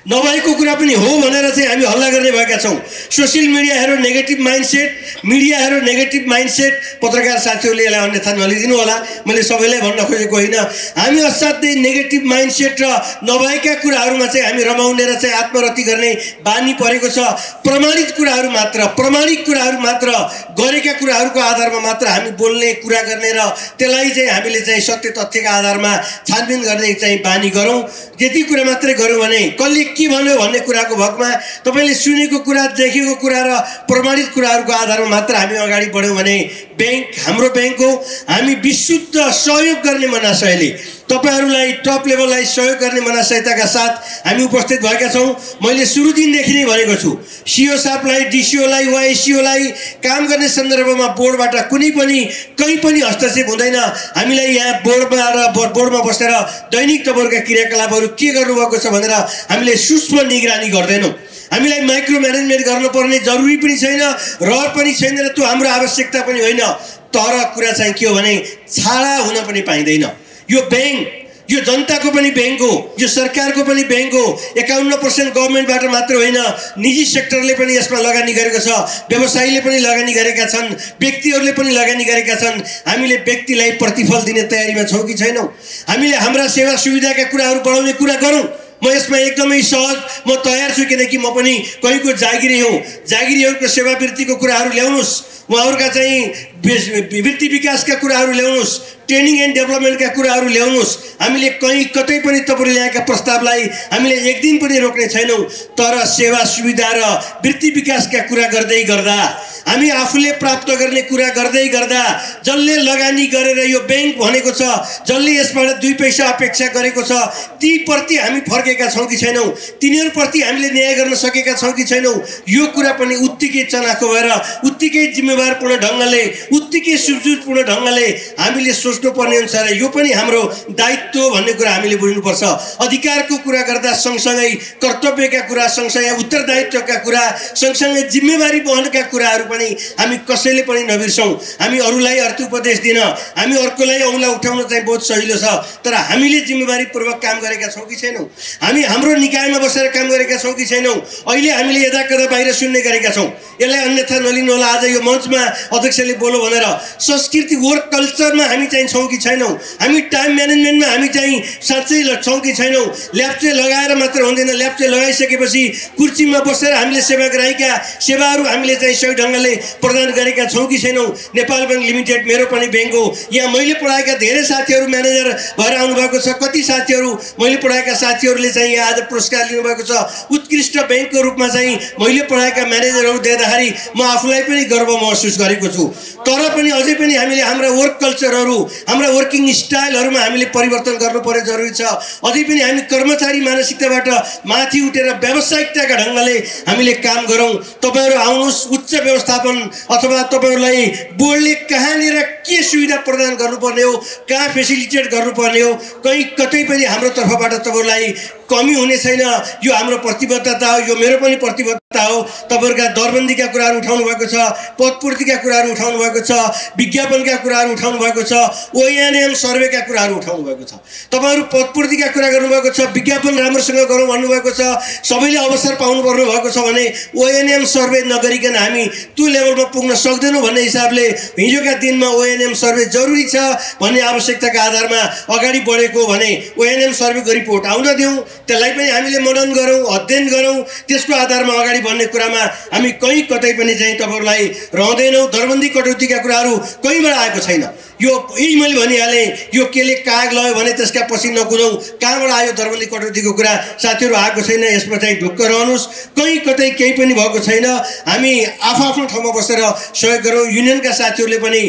नभएको कुरा पनि हो भनेर चाहिँ हामी हल्ला गर्ने भएका छौँ। सोसियल मिडियाहरू नेगेटिभ माइन्डसेट, मिडियाहरू नेगेटिभ माइन्डसेट, पत्रकार साथीहरूले यसलाई अन्यथा नलिदिनु होला। मैले सबैलाई भन्न खोजेको होइन। हामी असाध्यै नेगेटिभ माइन्डसेट र नभएका कुराहरूमा चाहिँ हामी रमाउने र चाहिँ आत्मरति गर्ने बानी परेको छ। प्रमाणित कुराहरू मात्र, प्रामाणिक कुराहरू मात्र, गरेका कुराहरूको आधारमा मात्र हामी बोल्ने, कुरा गर्ने र त्यसलाई चाहिँ हामीले चाहिँ सत्य तथ्यका आधारमा छानबिन गर्ने चाहिँ बानी गरौँ। यति कुरा मात्रै गऱ्यौँ भने कसले के भन्यो भन्ने कुराको भकमा तपाईँले सुनेको कुरा, देखेको कुरा र प्रमाणित कुराहरूको आधारमा मात्र हामी अगाडि बढ्यौँ भने ब्याङ्क हाम्रो ब्याङ्क हो। हामी विशुद्ध सहयोग गर्ने मनाशयले तपाईँहरूलाई टप लेभललाई सहयोग गर्ने मनाशयताका साथ हामी उपस्थित भएका छौँ। मैले सुरु दिनदेखि नै भनेको छु, सिओ साहबलाई, डिसिओलाई वा एसिओलाई काम गर्ने सन्दर्भमा बोर्डबाट कुनै पनि कहीँ पनि हस्तक्षेप हुँदैन। हामीलाई यहाँ बोर्डमा बसेर दैनिक तपाईँहरूका क्रियाकलापहरू के गर्नुभएको छ भनेर हामीले सूक्ष्म निगरानी गर्दैनौँ। हामीलाई माइक्रो म्यानेजमेन्ट गर्नुपर्ने जरुरी पनि छैन, रहर पनि छैन र त्यो हाम्रो आवश्यकता पनि होइन। तर कुरा चाहिँ के हो भने छाडा हुन पनि पाइँदैन। यो ब्याङ्क, यो जनताको पनि ब्याङ्क हो, यो सरकारको पनि ब्याङ्क हो। 51% गभर्मेन्टबाट मात्र होइन, निजी सेक्टरले पनि यसमा लगानी गरेको छ, व्यवसायीले पनि लगानी गरेका छन्, व्यक्तिहरूले पनि लगानी गरेका छन्। हामीले व्यक्तिलाई प्रतिफल दिने तयारीमा छौँ कि छैनौँ? हामीले हाम्रा सेवा सुविधाका कुराहरू बढाउने कुरा गरौँ। म यसमा एकदमै सहज, म तयार छु, किनकि म पनि कहीँको जागिरी हुँ। जागिरीहरूको सेवावृत्तिको कुराहरू ल्याउनुहोस्, उहाँहरूका चाहिँ वृत्ति विकासका कुराहरू ल्याउनुहोस्, ट्रेनिङ एन्ड डेभलपमेन्टका कुराहरू ल्याउनुहोस्। हामीले कहीँ कतै पनि तपाईँले ल्याएका प्रस्तावलाई हामीले एक दिन पनि रोक्ने छैनौँ। तर सेवा सुविधा र वृत्ति विकासका कुरा गर्दै गर्दा, हामी आफूले प्राप्त गर्ने कुरा गर्दै गर्दा, जसले लगानी गरेर यो ब्याङ्क भनेको छ, जसले यसबाट 2 पैसा अपेक्षा गरेको छ, ती प्रति हामी फर्केका छौँ कि छैनौँ? तिनीहरूप्रति हामीले न्याय गर्न सकेका छौँ कि छैनौँ? यो कुरा पनि उत्तिकै चनाखो भएर, उत्तिकै जिम्मेवारपूर्ण ढङ्गले, उत्तिकै सुझबुझपूर्ण ढङ्गले हामीले सोच्नुपर्ने अनुसार यो पनि हाम्रो दायित्व भन्ने कुरा हामीले बुझ्नुपर्छ। अधिकारको कुरा गर्दा सँगसँगै कर्तव्यका कुरा, सँगसँगै उत्तरदायित्वका कुरा, सँगसँगै जिम्मेवारी वहनका कुराहरू पनि हामी कसैले पनि नबिर्सौँ। हामी अरूलाई अर्थ उपदेश दिन, हामी अर्कोलाई औँला उठाउन चाहिँ बहुत सजिलो छ, तर हामीले जिम्मेवारीपूर्वक काम गरेका छौँ कि छैनौँ? हामी हाम्रो निकायमा बसेर काम गरेका छौँ कि छैनौँ? अहिले हामीले यदाकदा बाहिर सुन्ने गरेका छौँ। यसलाई अन्यथा नलिनु होला। आज यो मञ्चमा अध्यक्षले बोलो भनेर संस्कृति, वर्क कल्चरमा हामी चाहिँ छौँ कि छैनौँ? हामी टाइम म्यानेजमेन्टमा हामी चाहिँ साँच्चै छौँ कि छैनौँ? ल्याप्चे लगाएर मात्र हुँदैन, ल्याप्चे लगाइसकेपछि कुर्सीमा बसेर हामीले सेवा गराएका सेवाहरू हामीले चाहिँ सही ढङ्गले प्रदान गरेका छौँ कि छैनौँ? नेपाल ब्याङ्क लिमिटेड मेरो पनि ब्याङ्क हो। यहाँ मैले पढाएका धेरै साथीहरू म्यानेजर भएर आउनुभएको छ। कति साथीहरू, मैले पढाएका साथीहरूले चाहिँ यहाँ आज पुरस्कार लिनुभएको छ। उत्कृष्ट ब्याङ्कको रूपमा चाहिँ मैले पढाएका म्यानेजरहरू देख्दाखेरि म आफूलाई पनि गर्व महसुस गरेको छु। तर पनि अझै पनि हामीले हाम्रा वर्क कल्चरहरू, हाम्रा वर्किङ स्टाइलहरुमा हामीले परिवर्तन गर्नुपर्ने जरुरी छ। अझै पनि हामी कर्मचारी मानसिकताबाट माथि उठेर व्यावसायिकताका ढंगले हामीले काम गरौँ। तपाईहरु आउनुस्, उच्च व्यवस्थापन अथवा तपाईहरुलाई बोर्डले कहाँनिर के सुविधा प्रदान गर्नुपर्ने हो, कहाँ फेसिलिटेट गर्नुपर्ने हो, कहीं कतै पनि हाम्रो तर्फबाट तपाईहरुलाई कमी हुने छैन। यो हाम्रो प्रतिबद्धता हो, यो मेरो पनि प्रतिबद्धता हो। तपाईहरुका दरबन्दीका कुराहरु उठाउनु भएको छ, पदपूर्तिका कुराहरु उठाउनु भएको छ, विज्ञापनका कुराहरु उठाउनु भएको छ, ओएनएम सर्वेका कुराहरु उठाउनु भएको छ। तपाईहरु पदपूर्तिका कुरा गर्नु भएको छ, विज्ञापन राम्रोसँग गरौँ भन्नु भएको छ, सबैले अवसर पाउनु पर्नु भएको छ भने ओएनएम सर्वे नगरिकन हामी त्यो लेभलमा पुग्न सक्दैनौँ भन्ने हिसाबले हिजोका दिनमा ओएनएम सर्वे जरुरी छ भन्ने आवश्यकताका आधारमा अगाडि बढेको भने ओएनएम सर्वेको रिपोर्ट आउन दिउँ, त्यसलाई पनि हामीले मनन गरौँ, अध्ययन गरौँ, त्यसको आधारमा अगाडि बढ्ने कुरामा हामी कहीँ कतै पनि चाहिँ तपाईहरुलाई रहँदैनौँ। दरबन्दी कटौतीका कुराहरु कहीँबाट आएको छैन। यो यही मैले भनिहालेँ, यो केले काग लयो भने त्यसका पछि नकुदौँ। कहाँबाट आयो दरबन्दी कटौतीको कुरा? साथीहरु आएको छैन, यसमा चाहिँ ढुक्क रहनुस्। कहीँ कतै केही पनि भएको छैन। हामी आफ्नो ठाउँमा बसेर सहयोग गरौँ। युनियनका साथीहरुले पनि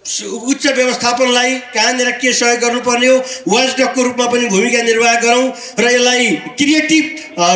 उच्च व्यवस्थापनलाई कहाँनिर के सहयोग गर्नुपर्ने हो वाचडगको रूपमा पनि भूमिका निर्वाह गरौँ र यसलाई क्रिएटिभ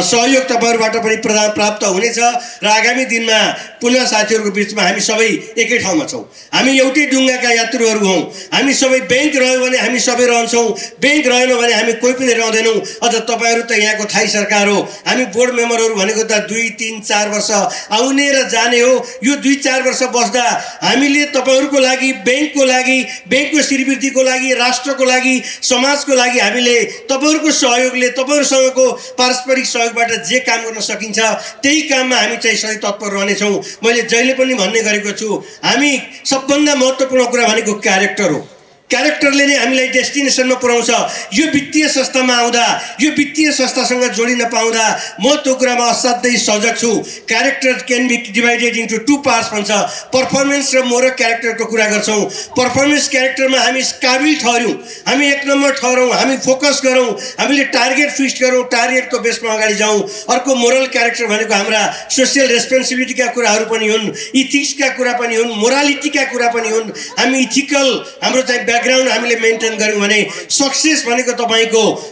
सहयोग तपाईहरुबाट पनि प्राप्त हुनेछ र आगामी दिनमा पुनः साथीहरुको बीचमा हामी सबै एकै ठाउँमा छौँ। हामी एउटै डुङ्गाका यात्रुहरु हौँ। हामी सबै बैंक रह्यो भने हामी सबै रहन्छौँ, बैंक रहेन भने हामी कोही पनि रहँदैनौँ। अझ तपाईहरु त यहाँको थाई सरकार हो। हामी बोर्ड मेम्बरहरु भनेको त 2, 3, 4 वर्ष आउने र जाने हो। यो 2, 4 वर्ष बस्दा हामीले तपाईहरुको लागि, बैंकको लागि, बैंकको श्रीवृद्धिको लागि, राष्ट्रको लागि, समाजको लागि हामीले तपाईहरुको सहयोगले, तपाईहरुसँगको पारस्परिक सहयोगबाट जे काम गर्न सकिन्छ त्यही काममा हामी चाहिँ सधैँ तत्पर रहनेछौँ। मैले जहिले पनि भन्ने गरेको छु, हामी सबभन्दा महत्त्वपूर्ण कुरा भनेको क्यारेक्टर हो। क्यारेक्टरले नै हामीलाई डेस्टिनेसनमा पुर्याउँछ। यो वित्तीय संस्थामा आउँदा, यो वित्तीय संस्थासँग जोडिन पाउँदा म त्यो कुरामा असाध्यै सजग छु। Character can be divided into 2 parts भन्छ। पर्फर्मेन्स र मोरल क्यारेक्टरको कुरा गर्छौँ। पर्फर्मेन्स क्यारेक्टरमा हामी काबिल ठहरौँ, हामी 1 नम्बर ठहरौँ, हामी फोकस गरौँ, हामीले टार्गेट फिक्स गरौँ, टार्गेटको बेसमा अगाडि जाउँ। अर्को मोरल क्यारेक्टर भनेको हाम्रा सोसियल रेस्पोन्सिबिलिटीका कुराहरू पनि हुन्, इथिक्सका कुरा पनि हुन्, मोरालिटीका कुरा पनि हुन्। हामी इथिकल हाम्रो चाहिँ ब्याकग्राउन्ड हामीले मेन्टेन गर्यौँ भने सक्सेस भनेको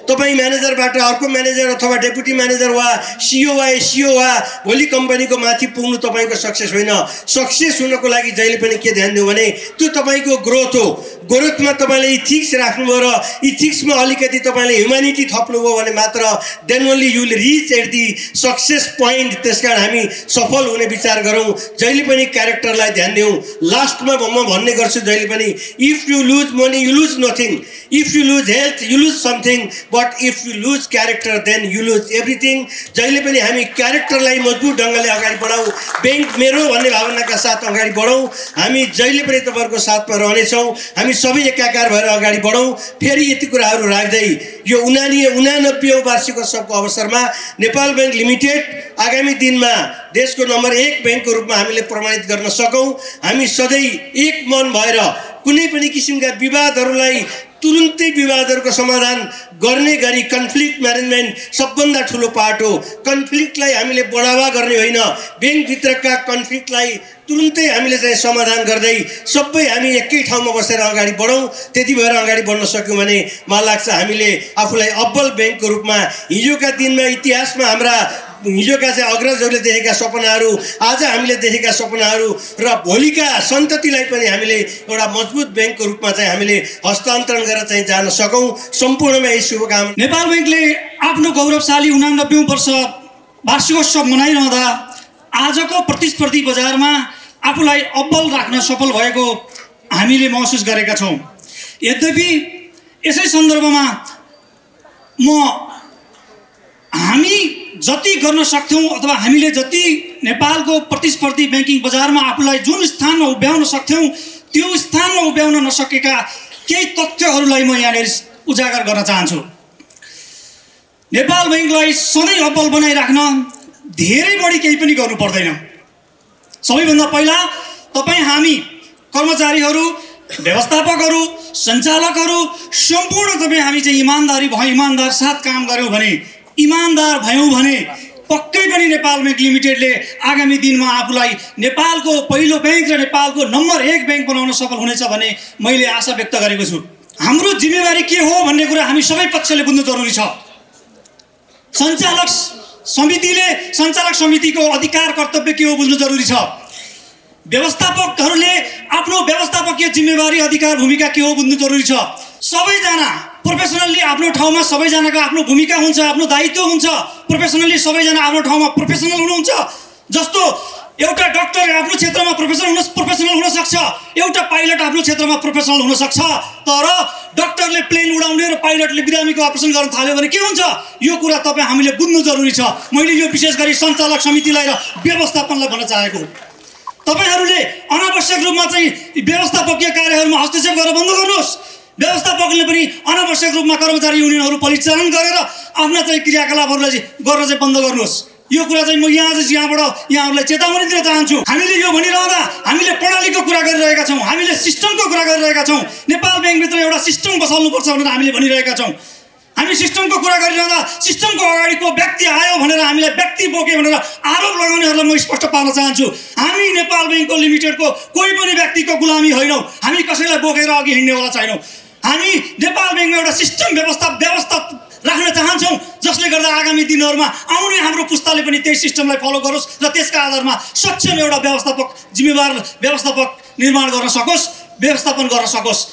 तपाईँ म्यानेजरबाट अर्को म्यानेजर अथवा डेपुटी म्यानेजर वा सिओ वा भोलि कम्पनीको माथि पुग्नु तपाईको सक्सेस होइन। सक्सेस हुनको लागि जहिले पनि के ध्यान दिउँ भने त्यो तपाईको ग्रोथ हो। ग्रोथमा तपाईले इथिक्स राख्नुभयो र इथिक्समा अलिकति तपाईले ह्युम्यानिटी थप्नुभयो भने मात्र then only you will reach at the success point. त्यसकारण हामी सफल हुने विचार गरौँ। जहिले पनि क्यारेक्टरलाई ध्यान दिउँ। लास्टमा म भन्ने गर्छु जहिले पनि, if you lose money you lose nothing, if you lose health you lose something, but if you lose character then you lose everything। जहिले पनि हामी क्यारेक्टरलाई मजबुत ढंगले अगाडि बढाऊ, बैंक मेरो भन्ने भावनाका साथ अगाडि बढौँ। हामी जहिले पनि तपाईहरुको साथमा रहनेछौँ। हामी सबै एकाकार भएर अगाडि बढौँ। फेरि यति कुराहरू राख्दै यो 89औं वार्षिकोत्सवको अवसरमा नेपाल बैंक लिमिटेड आगामी दिनमा देशको नम्बर 1 बैंकको रूपमा हामीले प्रमाणित गर्न सकौँ। हामी सधैँ एक मन भएर कुनै पनि किसिमका विवादहरूलाई तुरुन्तै विवादहरूको समाधान गर्ने गरी कन्फ्लिक्ट म्यानेजमेन्ट सबभन्दा ठुलो पार्ट हो। कन्फ्लिक्टलाई हामीले बढावा गर्ने होइन, बैंकभित्रका कन्फ्लिक्टलाई तुरुन्तै हामीले चाहिँ समाधान गर्दै सबै हामी एकै ठाउँमा बसेर अगाडि बढौँ। त्यति भएर अगाडि बढ्न सक्यौँ भने मलाई लाग्छ हामीले आफूलाई अब्बल बैंकको रूपमा हिजोका दिनमा इतिहासमा हाम्रा हिजोका चाहिँ अग्रजहरूले देखेका सपनाहरू, आज हामीले देखेका सपनाहरू र भोलिका सन्ततिलाई पनि हामीले एउटा मजबुत बैंकको रूपमा चाहिँ हामीले हस्तान्तरण गरेर चाहिँ जान सकौँ। सम्पूर्णमा यही शुभकामना। नेपाल बैंकले आफ्नो गौरवशाली 89औं वर्ष वार्षिकोत्सव मनाइरहँदा आजको प्रतिस्पर्धी बजारमा आफूलाई अब्बल राख्न सफल भएको हामीले महसुस गरेका छौँ। यद्यपि यसै सन्दर्भमा हामी जति गर्न सक्थ्यौँ अथवा हामीले जति नेपालको प्रतिस्पर्धी बैंकिङ बजारमा आफूलाई जुन स्थानमा उभ्याउन सक्थ्यौँ त्यो स्थानमा उभ्याउन नसकेका केही तथ्यहरूलाई म यहाँनिर उजागर गर्न चाहन्छु। नेपाल बैंकलाई सधैँ अब्बल बनाइराख्न धेरै बढी केही पनि गर्नु पर्दैन। सबैभन्दा पहिला तपाईँ हामी कर्मचारीहरू, व्यवस्थापकहरू, सञ्चालकहरू सम्पूर्ण तपाईँ हामी चाहिँ इमानदार साथ काम गऱ्यौँ भने, इमानदार भयौँ भने पक्कै पनि नेपाल बैंक लिमिटेडले आगामी दिनमा आफूलाई नेपालको पहिलो बैंक र नेपालको नम्बर 1 बैंक बनाउन सफल हुनेछ भन्ने मैले आशा व्यक्त गरेको छु। हाम्रो जिम्मेवारी के हो भन्ने कुरा हामी सबै पक्षले बुझ्नु जरुरी छ। सञ्चालक समितिको अधिकार कर्तव्य के हो बुझ्नु जरुरी छ। व्यवस्थापकहरूले आफ्नो व्यवस्थापकीय जिम्मेवारी अधिकार भूमिका के हो बुझ्नु जरुरी छ। सबैजना प्रोफेसनली आफ्नो ठाउँमा सबैजनाको आफ्नो भूमिका हुन्छ, आफ्नो दायित्व हुन्छ। प्रोफेसनली सबैजना आफ्नो ठाउँमा प्रोफेसनल हुनुहुन्छ। जस्तो एउटा डाक्टर आफ्नो क्षेत्रमा प्रोफेसनल हुन सक्छ, एउटा पाइलट आफ्नो क्षेत्रमा प्रोफेसनल हुन सक्छ। तर डाक्टरले प्लेन उडाउने र पाइलटले बिरामीको अपरेसन गर्न थाल्यो भने के हुन्छ, यो कुरा तपाईँ हामीले बुझ्नु जरुरी छ। मैले यो विशेष गरी सञ्चालक समितिलाई र व्यवस्थापनलाई भन्न चाहेको। तपाईहरूले अनावश्यक रूपमा चाहिँ व्यवस्थापकीय कार्यहरूमा हस्तक्षेप गरेर बन्द गर्नुहोस्। व्यवस्थापकले पनि अनावश्यक रूपमा कर्मचारी युनियनहरू परिचालन गरेर आफ्ना चाहिँ क्रियाकलापहरूलाई गर्न चाहिँ बन्द गर्नुहोस्। यो कुरा चाहिँ म यहाँबाट यहाँहरूलाई चेतावनी दिन चाहन्छु। हामीले यो भनिरहँदा हामीले प्रणालीको कुरा गरिरहेका छौँ, हामीले सिस्टमको कुरा गरिरहेका छौँ। नेपाल ब्याङ्कभित्र एउटा सिस्टम बसाल्नुपर्छ भनेर हामीले भनिरहेका छौँ। हामी सिस्टमको कुरा गरिरहँदा सिस्टमको अगाडिको व्यक्ति आयो भनेर हामीलाई व्यक्ति बोक्यो भनेर आरोप लगाउनेहरूलाई म स्पष्ट पार्न चाहन्छु। हामी नेपाल ब्याङ्क लिमिटेडको कोही पनि व्यक्तिको गुलामी होइनौँ। हामी कसैलाई बोकेर अघि हिँड्नेवाला छैनौँ। हामी नेपाल ब्याङ्कमा एउटा सिस्टम व्यवस्था राख्न चाहन्छौँ, जसले गर्दा आगामी दिनहरूमा आउने हाम्रो पुस्ताले पनि त्यही सिस्टमलाई फलो गरोस् र त्यसका आधारमा सक्षम एउटा जिम्मेवार व्यवस्थापक निर्माण गर्न सकोस्, व्यवस्थापन गर्न सकोस्।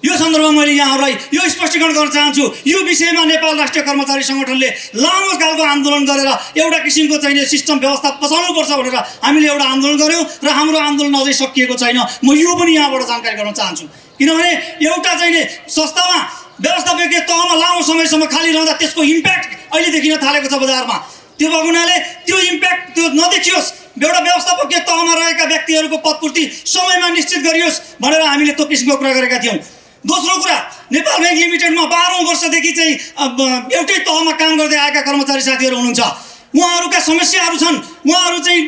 यो सन्दर्भमा मैले यहाँहरूलाई यो स्पष्टीकरण गर्न चाहन्छु। यो विषयमा नेपाल राष्ट्रिय कर्मचारी सङ्गठनले लामो कालको आन्दोलन गरेर एउटा किसिमको चाहिँ सिस्टम व्यवस्था बचाउनुपर्छ भनेर हामीले एउटा आन्दोलन गऱ्यौँ र हाम्रो आन्दोलन अझै सकिएको छैन। म यो पनि यहाँबाट जानकारी गराउन चाहन्छु। किनभने एउटा चाहिँ संस्थामा व्यवस्थापकीय तहमा लामो समयसम्म खाली रहँदा त्यसको इम्प्याक्ट अहिले देखिन थालेको छ बजारमा। त्यो भएको हुनाले त्यो इम्प्याक्ट त्यो नदेखियोस्, एउटा व्यवस्थापकीय तहमा रहेका व्यक्तिहरूको पदपूर्ति समयमा निश्चित गरियोस् भनेर हामीले त्यो किसिमको कुरा गरेका थियौँ। दोस्रो कुरा, नेपाल ब्याङ्क लिमिटेडमा 12औं वर्षदेखि चाहिँ एउटै तहमा काम गर्दै आएका कर्मचारी साथीहरू हुनुहुन्छ। उहाँहरूका समस्याहरू छन्। उहाँहरू चाहिँ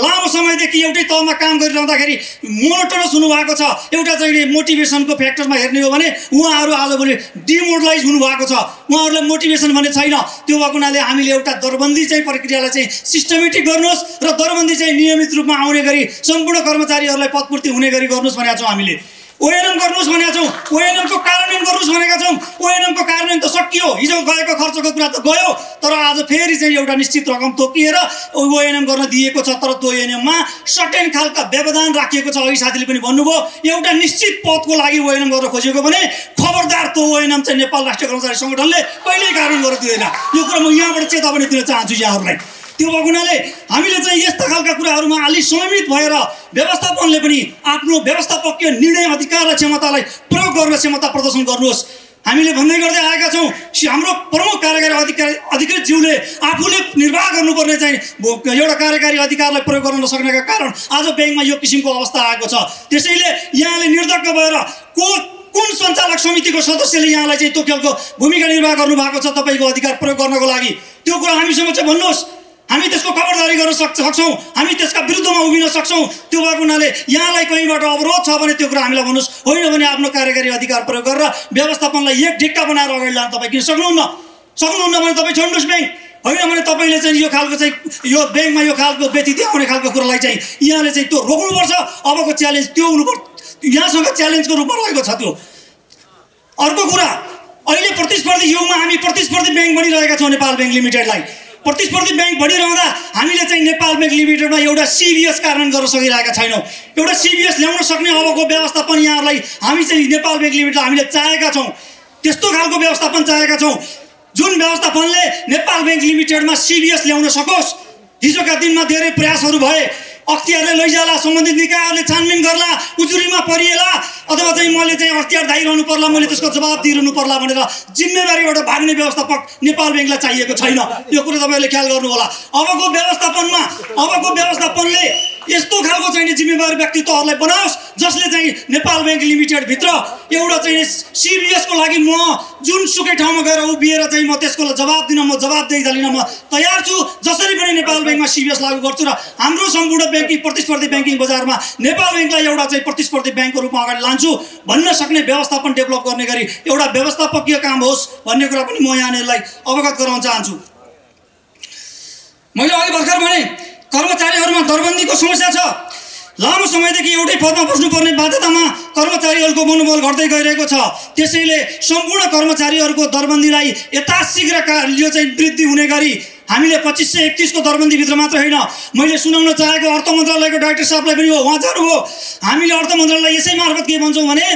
लामो समयदेखि एउटै तहमा काम गरिरहँदाखेरि मोनोटोनस हुनुभएको छ। एउटा चाहिँ मोटिभेसनको फ्याक्टरमा हेर्ने हो भने उहाँहरू आजभोलि डिमोडलाइज हुनुभएको छ। उहाँहरूलाई मोटिभेसन भन्ने छैन। त्यो भएको हुनाले हामीले एउटा दरबन्दी चाहिँ प्रक्रियालाई चाहिँ सिस्टमेटिक गर्नुहोस् र दरबन्दी चाहिँ नियमित रूपमा आउने गरी सम्पूर्ण कर्मचारीहरूलाई पदपूर्ति हुने गरी गर्नुहोस् भनेका छौँ। हामीले ओएनएम गर्नुहोस् भनेका छौँ। ओएनएमको कार्यान्वयन गर्नुहोस् भनेका छौँ। ओएनएमको कार्यान्वयन त सकियो, हिजो गएको खर्चको कुरा त गयो, तर आज फेरि चाहिँ एउटा निश्चित रकम तोकिएर ओएनएम गर्न दिएको छ। तर त्यो ओएनएममा सर्टेन खालका व्यवधान राखिएको छ। अघि साथीले पनि भन्नुभयो, एउटा निश्चित पदको लागि ओएनएम गर्न खोजेको भने खबरदार त्यो ओएनएम चाहिँ नेपाल राष्ट्रिय कर्मचारी सङ्गठनले कहिल्यै कार्यान्वयन गर्न दिँदैन। यो कुरा म यहाँबाट चेतावनी दिन चाहन्छु यहाँहरूलाई। त्यो भएको हुनाले हामीले चाहिँ यस्ता खालका कुराहरूमा अलि संयमित भएर व्यवस्थापनले पनि आफ्नो व्यवस्थापकीय निर्णय अधिकार र क्षमतालाई प्रयोग गर्ने क्षमता प्रदर्शन गर्नुहोस्। हामीले भन्दै गर्दै आएका छौँ, हाम्रो प्रमुख कार्यकारी अधिकृत ज्यूले आफूले निर्वाह गर्नुपर्ने चाहिँ एउटा कार्यकारी अधिकारलाई प्रयोग गर्न नसक्नेका कारण आज ब्याङ्कमा यो किसिमको अवस्था आएको छ। त्यसैले यहाँले निर्धक्क भएर कुन सञ्चालक समितिको सदस्यले यहाँलाई चाहिँ त्यो खेलको भूमिका निर्वाह गर्नुभएको छ तपाईँको अधिकार प्रयोग गर्नको लागि, त्यो कुरा हामी समक्ष भन्नुहोस्। हामी त्यसको खबरदारी गर्न सक्छौँ, हामी त्यसका विरुद्धमा उभिन सक्छौँ। त्यो भएको हुनाले यहाँलाई कहीँबाट अवरोध छ भने त्यो कुरा हामीलाई भन्नुहोस्। होइन भने आफ्नो कार्यकारी अधिकार प्रयोग गरेर व्यवस्थापनलाई एक ढिक्का बनाएर अगाडि लान तपाईँ किन सक्नुहुन्न भने तपाईँ छोड्नुहोस् ब्याङ्क। होइन भने तपाईँले चाहिँ यो खालको चाहिँ यो ब्याङ्कमा यो खालको व्यतिथि आउने खालको कुरालाई चाहिँ यहाँले चाहिँ त्यो रोक्नुपर्छ। अबको च्यालेन्ज त्यो हुनुपर्छ, यहाँसँग च्यालेन्जको रूपमा रहेको छ त्यो। अर्को कुरा, अहिले प्रतिस्पर्धी युगमा हामी प्रतिस्पर्धी ब्याङ्क बनिरहेका छौँ। नेपाल ब्याङ्क लिमिटेडलाई प्रतिस्पर्धी ब्याङ्क बनिरहँदा हामीले चाहिँ नेपाल ब्याङ्क लिमिटेडमा एउटा सिबिएस कार्यान्वयन गर्न सकिरहेका छैनौँ। एउटा सिबिएस ल्याउन सक्ने अबको व्यवस्थापन यहाँहरूलाई हामी चाहिँ नेपाल ब्याङ्क लिमिटेड हामीले चाहेका छौँ। त्यस्तो खालको व्यवस्थापन चाहेका छौँ जुन व्यवस्थापनले नेपाल ब्याङ्क लिमिटेडमा सिबिएस ल्याउन सकोस्। हिजोका दिनमा धेरै प्रयासहरू भए, अख्तियारले लैजाला, सम्बन्धित निकायहरूले छानबिन गर्ला, उजुरीमा परिएला, अथवा चाहिँ मैले चाहिँ अख्तियार दाइरहनु पर्ला, मैले त्यसको जवाब दिइरहनु पर्ला भनेर जिम्मेवारीबाट भाग्ने व्यवस्थापक नेपाल ब्याङ्कलाई चाहिएको छैन। यो कुरा तपाईँहरूले ख्याल गर्नु होला। अबको व्यवस्थापनले यस्तो खालको चाहिँ जिम्मेवारी व्यक्तित्वहरूलाई बनाओस् जसले चाहिँ नेपाल ब्याङ्क लिमिटेडभित्र एउटा चाहिँ सिबिएसको लागि म जुनसुकै ठाउँमा गएर उभिएर चाहिँ म त्यसको जवाब दिन म जवाबदेही लिन म तयार छु। जसरी पनि नेपाल ब्याङ्कमा सिबिएस लागू गर्छु र हाम्रो सम्पूर्ण प्रतिस्पर्धी ब्याङ्किङ बजारमा नेपाल ब्याङ्कलाई एउटा चाहिँ प्रतिस्पर्धी ब्याङ्कको रूपमा अगाडि लान्छु भन्न सक्ने व्यवस्थापन डेभलप गर्ने गरी एउटा व्यवस्थापकीय काम होस् भन्ने कुरा पनि म यहाँनिरलाई अवगत गराउन चाहन्छु। मैले अघि भर्खर भने कर्मचारीहरूमा दरबन्दीको समस्या छ। लामो समयदेखि एउटै पदमा बस्नुपर्ने बाध्यतामा कर्मचारीहरूको मनोबल घट्दै गइरहेको छ। त्यसैले सम्पूर्ण कर्मचारीहरूको दरबन्दीलाई यथाशीघ्र यो चाहिँ वृद्धि हुने गरी हामीले 2531 को दरबन्दीभित्र मात्र होइन, मैले सुनाउन चाहेको अर्थ मन्त्रालयको डाइरेक्टर साहबलाई पनि हो, उहाँ जानुभयो। हामीले अर्थ मन्त्रालयलाई यसै मार्फत के भन्छौँ भने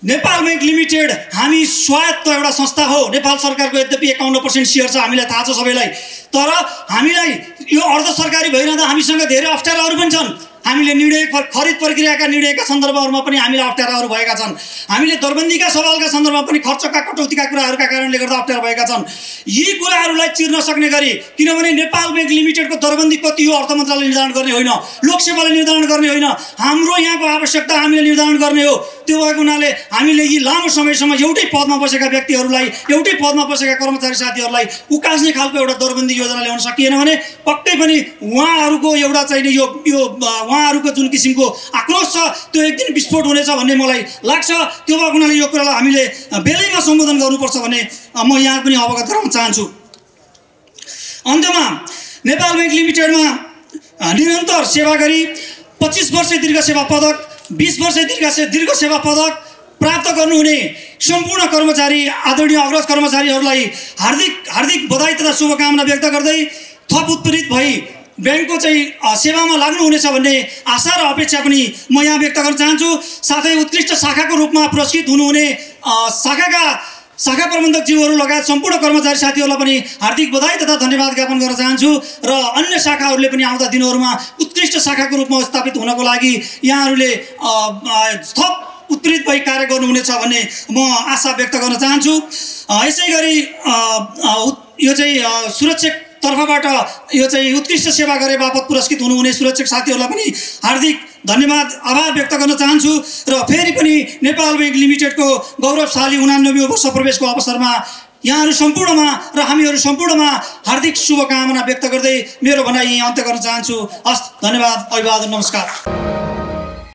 नेपाल बैंक लिमिटेड हामी स्वायत्त एउटा संस्था हो। नेपाल सरकारको यद्यपि 51% सेयर छ, हामीलाई थाहा छ सबैलाई, तर हामीलाई यो अर्ध सरकारी भइरहँदा हामीसँग धेरै अप्ठ्याराहरू पनि छन्। हामीले निर्णय खरिद प्रक्रियाका निर्णयका सन्दर्भहरूमा पनि हामीलाई अप्ठ्याराहरू भएका छन्। हामीले दरबन्दीका सवालका सन्दर्भमा पनि खर्चका कटौतीका कुराहरूका कारणले गर्दा अप्ठ्यारा भएका छन्। यी कुराहरूलाई चिर्न सक्ने गरी, किनभने नेपाल बैंक लिमिटेडको दरबन्दी कति हो अर्थ मन्त्रालयले निर्धारण गर्ने होइन, लोकसेवाले निर्धारण गर्ने होइन, हाम्रो यहाँको आवश्यकता हामीले निर्धारण गर्ने हो। त्यो भएको हुनाले हामीले यी लामो समयसम्म एउटै पदमा बसेका व्यक्तिहरूलाई, एउटै पदमा बसेका कर्मचारी साथीहरूलाई उकास्ने खालको एउटा दरबन्दी योजना ल्याउन सकिएन भने पक्कै पनि उहाँहरूको एउटा चाहिँ यो उहाँहरूको जुन किसिमको आक्रोश छ त्यो एक दिन विस्फोट हुनेछ भन्ने मलाई लाग्छ। त्यो भएको हुनाले यो कुरालाई हामीले बेलैमा सम्बोधन गर्नुपर्छ भन्ने म यहाँ पनि अवगत गराउन चाहन्छु। अन्त्यमा नेपाल बैंक लिमिटेडमा निरन्तर सेवा गरी 25 वर्ष दीर्घ सेवा पदक, 20 वर्ष दीर्घ सेवा पदक प्राप्त गर्नुहुने सम्पूर्ण कर्मचारी, आदरणीय अग्रज कर्मचारीहरूलाई हार्दिक बधाई तथा शुभकामना व्यक्त गर्दै थप उत्प्रेरित भई ब्याङ्कको चाहिँ सेवामा लाग्नुहुनेछ भन्ने आशा र अपेक्षा पनि म यहाँ व्यक्त गर्न चाहन्छु। साथै उत्कृष्ट शाखाको रूपमा पुरस्कृत हुनुहुने शाखा प्रबन्धकज्यूहरू लगायत सम्पूर्ण कर्मचारी साथीहरूलाई पनि हार्दिक बधाई तथा धन्यवाद ज्ञापन गर्न चाहन्छु। र अन्य शाखाहरूले पनि आउँदा दिनहरूमा उत्कृष्ट शाखाको रूपमा स्थापित हुनको लागि यहाँहरूले थप उत्प्रेरित भई कार्य गर्नुहुनेछ भन्ने म आशा व्यक्त गर्न चाहन्छु। यसै गरी यो चाहिँ सुरक्षक तर्फबाट यो चाहिँ उत्कृष्ट सेवा गरे बापत पुरस्कृत हुनुहुने सुरक्षक साथीहरूलाई पनि हार्दिक धन्यवाद आभार व्यक्त गर्न चाहन्छु। र फेरि पनि नेपाल बैंक लिमिटेडको गौरवशाली 89औं वर्ष प्रवेशको अवसरमा यहाँहरू सम्पूर्णमा र हामीहरू सम्पूर्णमा हार्दिक शुभकामना व्यक्त गर्दै मेरो भनाइ यहीँ अन्त्य गर्न चाहन्छु। हस्, धन्यवाद, अभिवादन, नमस्कार।